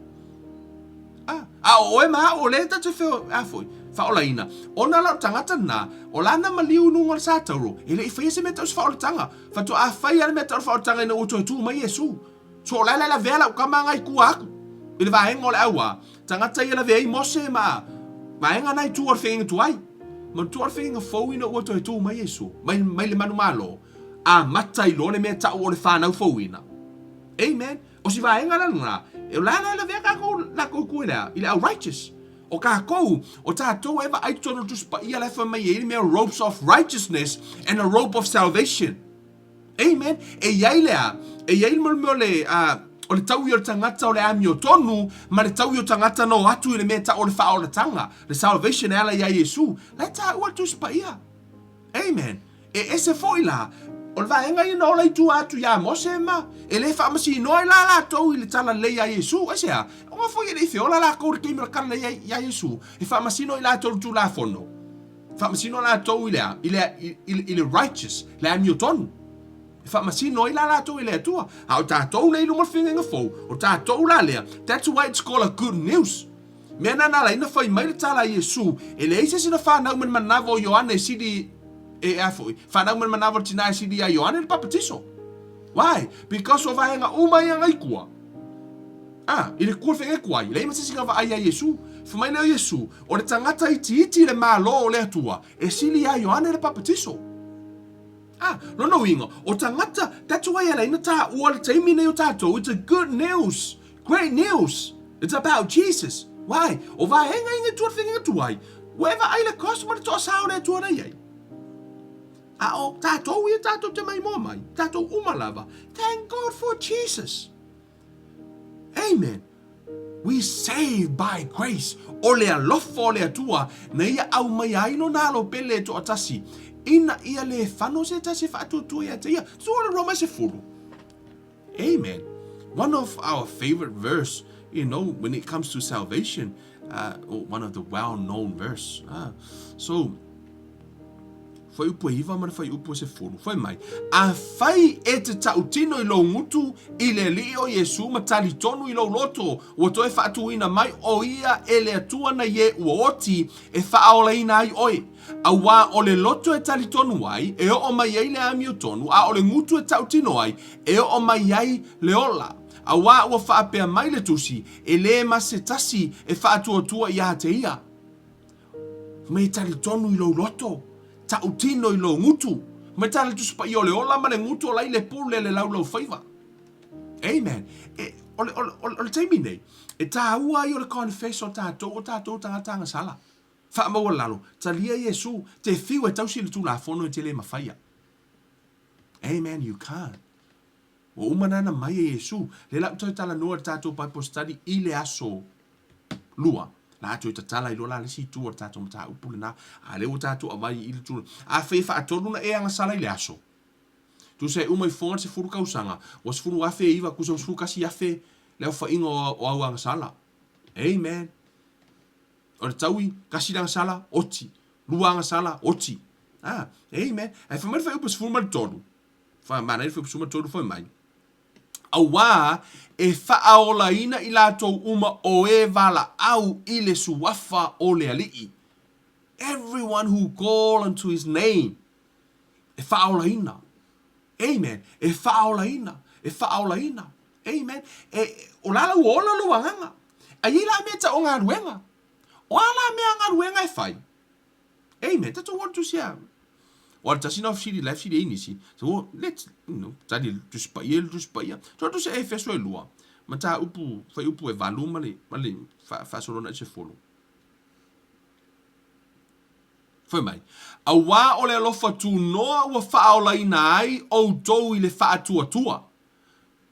A, a o oe ma a'u o lea ta te feo, a foi, faaolaina. Ona la o le tagata lena, o lana maliu i luga o le satauro, e le i faia se mea tau se faaolataga. Faatoa fai lava le mea tau le faaolataga ina ua toe tu mai Iesu. So o la e lavea lau tama na i tua atu i le vaega o le auā tagata ia lavea ai Mose ma vaega na i tua o le feagaiga tuai. Manatua o le feagaiga fou ina ua toe tu mai Iesu mai, mai le manumalo, amata ai loa le mea tau o le whanau fouina. Amen. O si vaega la lena, e o la la lavea kākou lākou i tua i le a, i le au righteous. O kākou, o tātou e vaai totonu o le Tusi Paia la e fai mai ai le mea ropes of righteousness and a rope of salvation. Amen. E i ai le a, e i ai le mea o le, a, o le taui o le tagata o le amiotonu ma le taui o tagata na o atu i le mea tau o le faaolatanga, le salvation e ala iā Iesu. La e taua le Tusi Paia. Amen. E ese foi la, o le vaega ia na ola i tua atu iā Mose ma e le faamasinoa ai la latou i le talalelei iā Iesu. Aisea? Ona foi e le i feola lakou i le taimi o le talalelei iā Iesu, e faamasino i latou i le Tulafono. Faamasino latou i le a? I le, i, i, i le righteous, le amiotonu. E faamasino ai la latou i le Atua. A o tatou lea i luma o le feagaiga fou, o tatou la lea, that's why it's called a good news. Mea na na ala ai na fai mai le tala a Iesu, e leai se isi na fanau mai le manava o Ioane e sili, e, a foi, fanau mai le manava o le tina e sili ia Ioane le papatiso. Why? Because o vaega uma ia na i tua. A, i le kua whenge kuai, leai ma se isi na vaai ia Iesu. Fai mai lea o Iesu, o le tagata itiiti i le Malo o le Atua, e sili ia Ioane le papatiso. A, lona uiga, o tagata, that's why e ala ai na taua le taimi nei o tatou, it's a good news, great news, it's about Jesus. Why? O vaega ia i tua o le whengenga tuai, ua e vaai le cross ma le toasā o le Atua na i ai. A o tatou ia tatou te maimoa mai, tatou uma lava, thank God for Jesus. Amen. We saved by grace. O le alofa o le Atua na ia aumai ai lona alo pele e toatasi, ina ia le fano se tasi e faatuatua ia te ia. Tua le Roma e sefulu. Amen. One of our favorite verse, you know, when it comes to salvation, one of the well-known verse. So, Fuaiupu e iva ma le fuaiupu e sefulu. Fai mai, Afai e te tautino i lou gutu i le Alii o Iesu ma talitonu i lou loto, ua toe faatuina mai o ia e le Atua na ie ua oti e faaolaina ai oe. Auā o le loto e talitonu ai, e oo mai ai le amiotonu, a o le gutu e tautino ai, e oo mai ai le ola. Auā ua faapea mai le Tusi, E lē ma se tasi e faatuatua iā te ia. Me talitonu i lou loto, tautino i lou gutu. Me tala le Tusi Paia o le ola ma le gutu o la i le pule le laulaufaiva. Amen. E, o le, o le, o le taimi nei, e tāua ai o le confess o tātou, o tātou tagata agasala. Faamaualalo, talia Iesu, te whiu e tausi i le Tulafono e te le mawhaia. Amen, you can't. Ua uma nana mai e Iesu, le lau toe talanoa i le tātou Bible study i le aso lua. La toe tatala i loa la le isi itu o le tātou mataupu lenā. A lea ua tātou avai i le tulaga. Afai e faatolu na e agasala i le aso. Tusa e uma i foga le sefulu kausaga, ua 10,009, tusa ua 11,000 le aofaiga o au agasala. Amen. O le taui, tasi le agasala, oti. Lua agasala, oti. Ah, amen. Ae fai mai le fuaiupu 13. Wha, manaia le fuaiupu 13 fai mai. Auā e faaolaina i latou uma o e valaau i le suafa o le Alii. Everyone who call unto his name, e faaolaina. Amen. E faaolaina. E faaolaina. Amen. E, o la la ua ola lou agaga. A i ai la mea tau o galuega. O a la mea a galuega e fai? Amen. Tatou o le tusi a. O le tasi na fesili la e fesili ai nisi. So, let's, you know, tali le tusi paia le tusi paia. So, tusi a Efeso e lua. Mataupu, fuaiupu e valu ma le, ma le faasolona i se fulu. Fai mai, Auā o le alofa tunoa ua faaolaina ai outou i le faatuatua.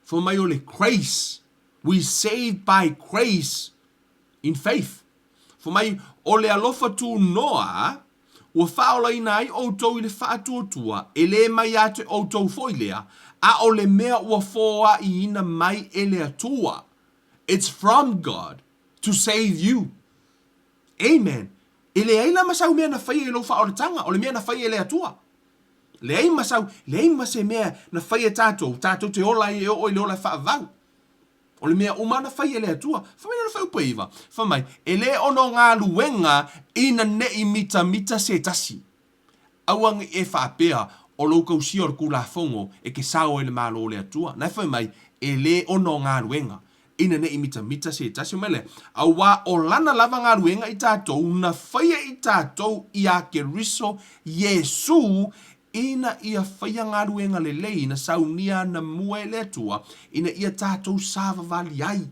Fai mai o le grace, we saved by grace in faith. Fai mai, o le alofa tunoa ua faaolaina ai outou i le faatuatua, e lē mai ia te outou foi lea, a o le mea ua foaiina mai e le Atua. It's from God to save you. Amen. E leai la ma sau mea na faia i lou faaolataga, o le mea na faia e le Atua. Leai ma sau, leai ma se mea na faia e tatou, tatou te ola ai e oo i le ola e faavavau. O le mea uma na faia e le Atua. Fai mai lona fuaiupu e iva, fai mai, e le ono galuega ina neʻi mitamita se tasi. Aua ne i e faapea, o lou tausia o le Tulafono e te sao ai i le Malo o le Atua. Na e fai mai, e le ono galuega, ina ne i mitamita se tasi. Fai mai lea, auā o lana lava galuega i tatou, na faia i tatou iā Keriso Iesū, ina ia faia galuega lelei na saunia ana mua e le Atua, ina ia tatou savavali ai.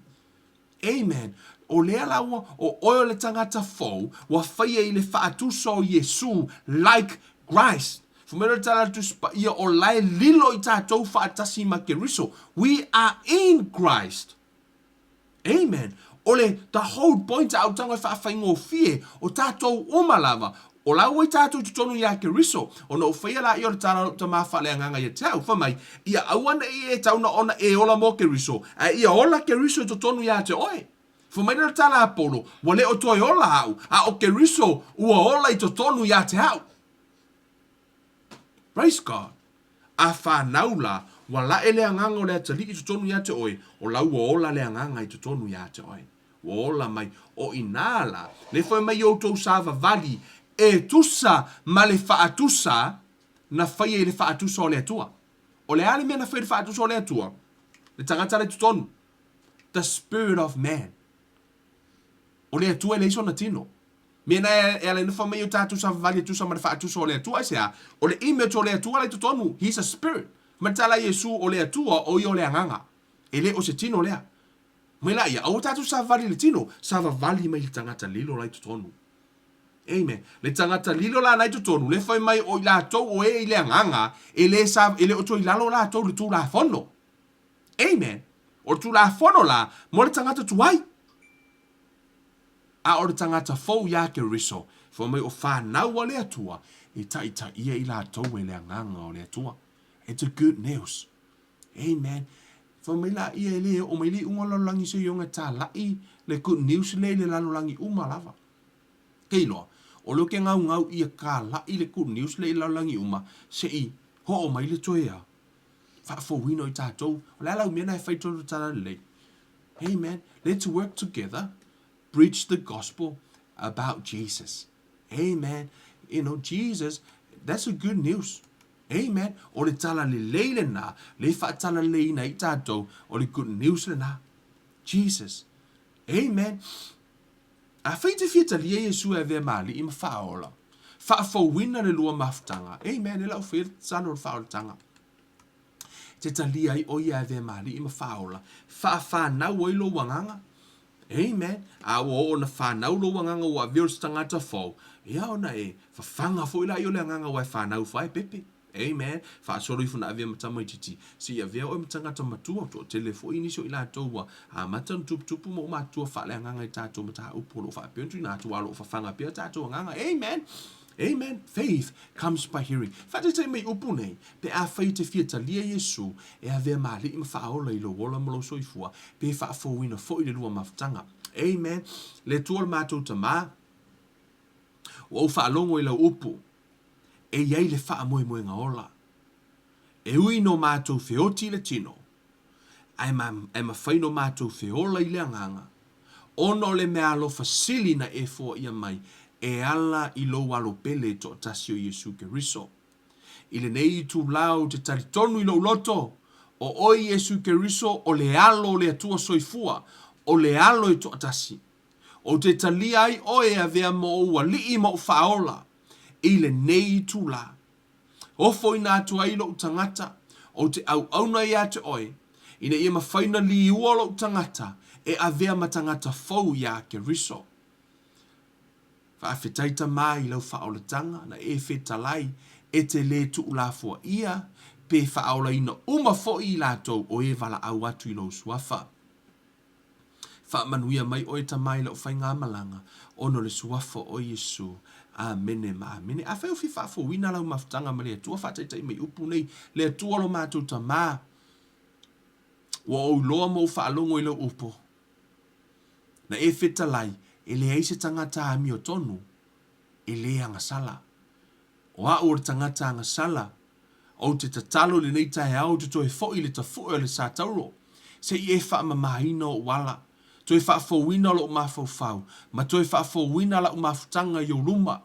Amen. O lea la ua, o oe o le tagata fou, ua faia i le faatusa o Iesu, like Christ. Fai mai le tala a le Tusi Paia, o la e lilo i tatou faatasi ma Keriso. We are in Christ. Amen. O le the whole point a au tago e faafaigofie, o tatou uma lava, O la ua i tatou i totonu iā Keriso, ona ou faia laia o le tala a lou tamā faaleagaga ia te au, fai mai, Ia aua neʻi e tau na ona e ola mo Keriso, ae ia ola Keriso i totonu iā te oe. Fai mai lea o le tala a Paulo, Ua le o toe ola au, a o Keriso ua ola i totonu iā te au. Praise God! A whanau la, ua laʻe le agaga o le atalii i totonu iā te oe, o la ua ola le agaga i totonu iā te oe. Ua ola mai o inā la, le fai mai outou savavali e tusa ma le faatusa na faia i le faatusa o le Atua. O le a le mea na faia i le faatusa o le Atua? Le tagata la i totonu. The spirit of man. O le Atua e leai sona tino. Mea na e ala ai na fai mai o tatou savavali e tusa ma le faatusa o le Atua, aisea? O le image o le Atua la i totonu. He's a spirit. Ma le tala a Iesu, o le Atua, o ia o le agaga. E le o se tino lea. Mai la ia, aua tatou savavali i le tino, savavali mai le tagata lilo la i totonu. Amen. Le tagata lilo la na i totonu, le fai mai o i latou o e i le agaga, e le, sa, e le o toe i lalo latou i le Tulafono. Amen. O le Tulafono la, mo le tagata tuai. A o le tagata fou iā Keriso, fai mai o whanau a le Atua, e taitaia i latou e le agaga o le Atua. It's a good news. Amen. Fai mai la ia e le oo mai le iuga o le lalolagi seioga e tālaʻi le good news lea i le lalolagi uma lava. Ke iloa, o lea ke gaugau ia kālaʻi le good news lea i le lalolagi uma se i hoʻo mai le toe a faafouina o i tatou. O le a lau mea na e fai tonu tala lelei. Amen. Let's work together, preach the gospel about Jesus. Amen. You know, Jesus, that's a good news. Amen. O le tala lelei lena, le faatalaleiina ai tatou, o le good news lena. Jesus. Amen. Afai te fia talia Iesu e avea ma alii ma faaola, faafouina le lua mafutaga. Amen. E lau faia le tatalo o le faaolataga. Te talia ai o ia e avea ma alii ma faaola, faafanau ai lou agaga. Amen. A ua oo na fanau lou agaga ua avea o se tagata fou, ia ona e fafaga foi laia o le agaga ua e fanau fae pepe. Amen. Faasolo ifo na avea ma tamaititi, se i avea oe ma tagata matua, toatele foi nisi o i latou ua amata ona tuputupu ma ua matutua faaleagaga i tatou mataupu o lo o faapea ona tuuina atu, aua o lo o fafaga pea tatou agaga. Amen. Amen. Faith comes by hearing. Faataitai mai upu nei, pe afai e te fia talia Iesu e avea ma alii ma faaola i lou ola ma lou soifua, pe faafouina foi le lua mafutaga. Amen. Le Atua o le matou Tamā, ua ou faalogo i lau upu, e i ai le faamoemoega ola. E ui no matou feoti i le tino, Ae, ae mafai ona matou feola i le agaga, ona o le meaalofa sili na e foaia mai e ala i lou Alo pele e toatasi o Iesu Keriso. I lenei itula ou te talitonu i lou loto, o oe Iesu Keriso o le Alo o le Atua Soifua, o le Alo e toatasi. Ou te talia ai oe e avea ma ou Alii ma ou Faaola i lenei itula. Ofoina atu ai lou tagata, ou te auauna ia te oe, ina ia mafai ona liua lou tagata e avea ma tagata fou iā Keriso. Faafetai Tamā i lau faaolataga na e fetalai e te lē tuulafoaia pe faaolaina uma foi i latou o e valaau atu i lou suafa. Faamanuia mai oe Tama i lau faigamalaga ona o le suafa o Iesu. Amene ma amene. Afai o fia faafouina lau mafutaga ma le Atua, faataitai mai upu nei, Le Atua lo matou Tama, ua ou iloa ma ou faalogo i lau upu. Na e fetalai, e leai se tagata amiotonu e lē agasala. O au o le tagata agasala, ou te tatalo i lenei taeao ou te toe foi i le tafue o le satauro, se i e faamamaina ou ala, toe faafouina lou mafaufau, ma toe faafouina lau mafutaga i ou luma.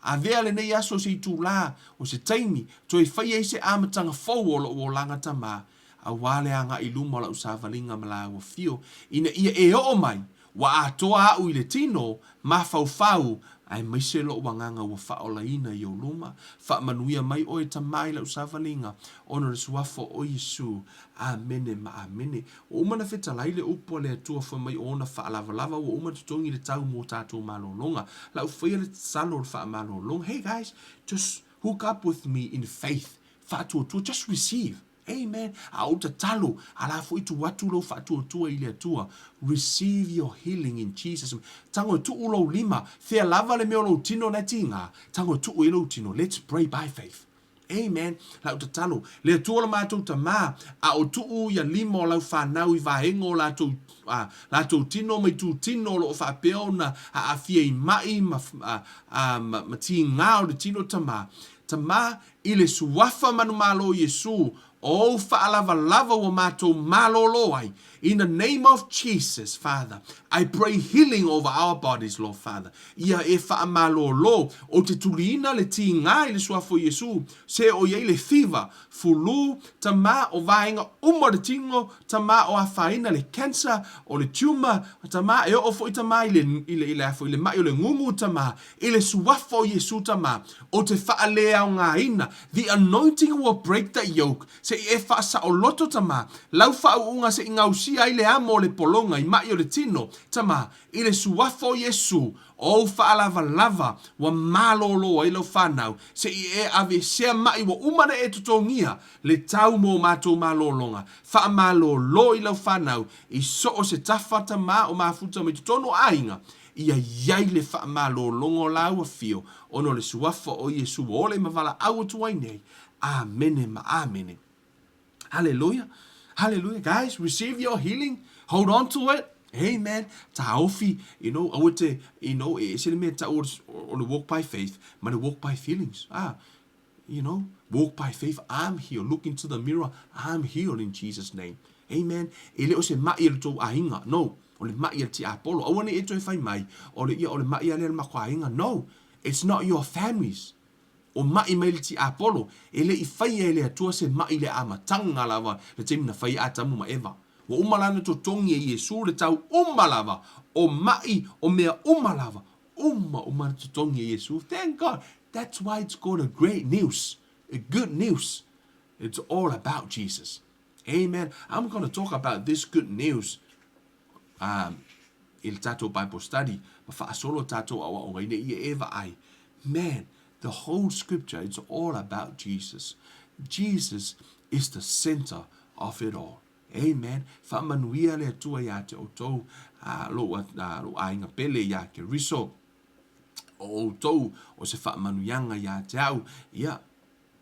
Avea lenei aso o se itulā, o se taimi, toe fai ai se amataga fou o lou olaga Tama, aua le agai i luma o lau savaliga ma lāua afio, ina ia e oo mai, ua atoa au i le tino, mafaufau, aemaise lou agaga ua faaolaina i ou luma. Faamanuia mai oe Tama i lau savaliga, ona o le Suafa o Iesu. Amene ma amene. Ua uma ona fetalai le upu a le Atua fai mai o ona faalavalava ua uma totogi le tau mo tatou malologa. Lau faia le tatalo o le faamalologa. Hey guys, just hook up with me in faith. Faatuatua, just receive. Amen. A ou tatalo, a la foi tuu atu lou faatuatua i le Atua. Receive your healing in Jesus. Tago e tuu lou lima, fea lava le mea o lou tino na e tiga, tago e tuu i lou tino. Let's pray by faith. Amen. Lau tatalo, le Atua lo matou Tamā, a o tuu ia lima o lau whanau i vaega o latou, a, latou tino ma itu tino o loo faapea ona aafia i mai ma, a, a, ma, ma tigā o le tino Tamā. Tamā, I le suafa manumalo o Iesu, o ou faalavalava ua matou malōlō ai. In the name of Jesus, Father, I pray healing over our bodies, Lord Father. Ia e faamalōlō, ou te tuliina le tigā i le suafa o Iesu, se o i ai le fiva, fulu, tamā o vaega uma o le tino, tamā o afaina le cancer, o le tumor, tamā e oo foi tamā i le, i le, i le, i le maʻi o le gugu, tamā, i le suafa o Iesu Tama, ou te faaleaogaina, the anointing will break the yoke, se i e faasaoloto Tama, lau faauuga se i gausia ai le amo o le pologa i maʻi o le tino, Tama, i le suafa o Iesu, ou faalavalava ua malōlō ai lau fanau, se i e aveesea maʻi ua uma ona e totogia, le tau mo matou malōloga, faamalōlō i lau fanau, i so o se tafa Tama o mafuta mai totonu o aiga, Ia i ai le faamalologa o lāua fio, ona o le suafa o Iesu ua ola i ma valaau atu ai nei. Amene ma amene. Haleluia. Haleluia. Guys, receive your healing. Hold on to it. Amen. Taofi, you know, aua te, you know, e ese le mea tau o le walk by faith, ma le walk by feelings. Ah, You know, walk by faith, I'm healed. Look into the mirror, I'm healed in Jesus name. Amen. E le o se maʻi a le tou aiga. No. O le maʻi a le tiapolo. Aua ne i e toe fai mai, o le ia o le maʻi a lea a le makou aiga. No. It's not your families. O maʻi mai le tiapolo. E le i faia e le Atua se maʻi i le amataga lava le taimi na fai ai Atamu ma Eva. Ua uma la ona totogi e Iesu le tau uma lava o maʻi o mea uma lava. Uma uma na totogi e Iesu. Thank God. That's why it's called a great news. A good news. It's all about Jesus. Amen. I'm going to talk about this good news um, i le tātou Bible study. Ma whaasolo tātou aoaoga ina ia e vaai. Man, the whole scripture, it's all about Jesus. Jesus is the center of it all. Amen. Faamanuia le Atua iā te outou, a, lou, a, lou aiga pele iā Keriso. O outou o se faamanuiaga iā te au, ia,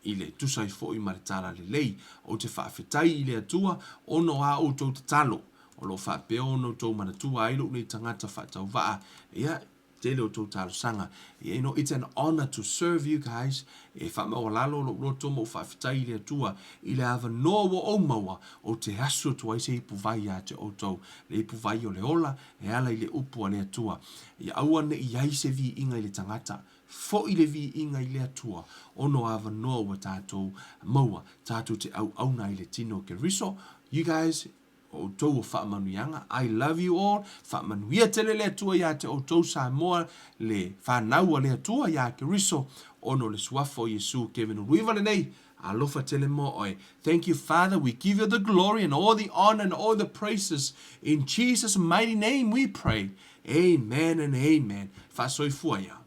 i le tusa ai foi ma le tala lelei. Ou te faafetai i le Atua ona o ā outou tatalo, o lo o faapea ona outou manatua ai lou nei tagata faatauvaa, ia, Tele o tou talosaga. You know, it's an honor to serve you guys. E faamaualalo lou loto ma ou faafetai i le Atua i le avanoa ua ou maua ou te asu atu ai se ipuvai ia te outou, le ipuvai o le ola e ala i le upu a le Atua. Ia aua ne i ai se viiga i le tagata, foi le viiga i le Atua ona o avanoa ua tatou maua, tatou te auauna ai i le tino o Keriso. You guys, O outou o faamanuiaga. I love you all. Faamanuia tele le Atua ia te outou Samoa, le fanau a le Atua ia Keriso, ona o le suafa o Iesu Kevin Uluiva lenei. Alofa tele mo oe. Thank you Father, we give you the glory and all the honor and all the praises. In Jesus mighty name we pray. Amen and amen. Faasoifua ia.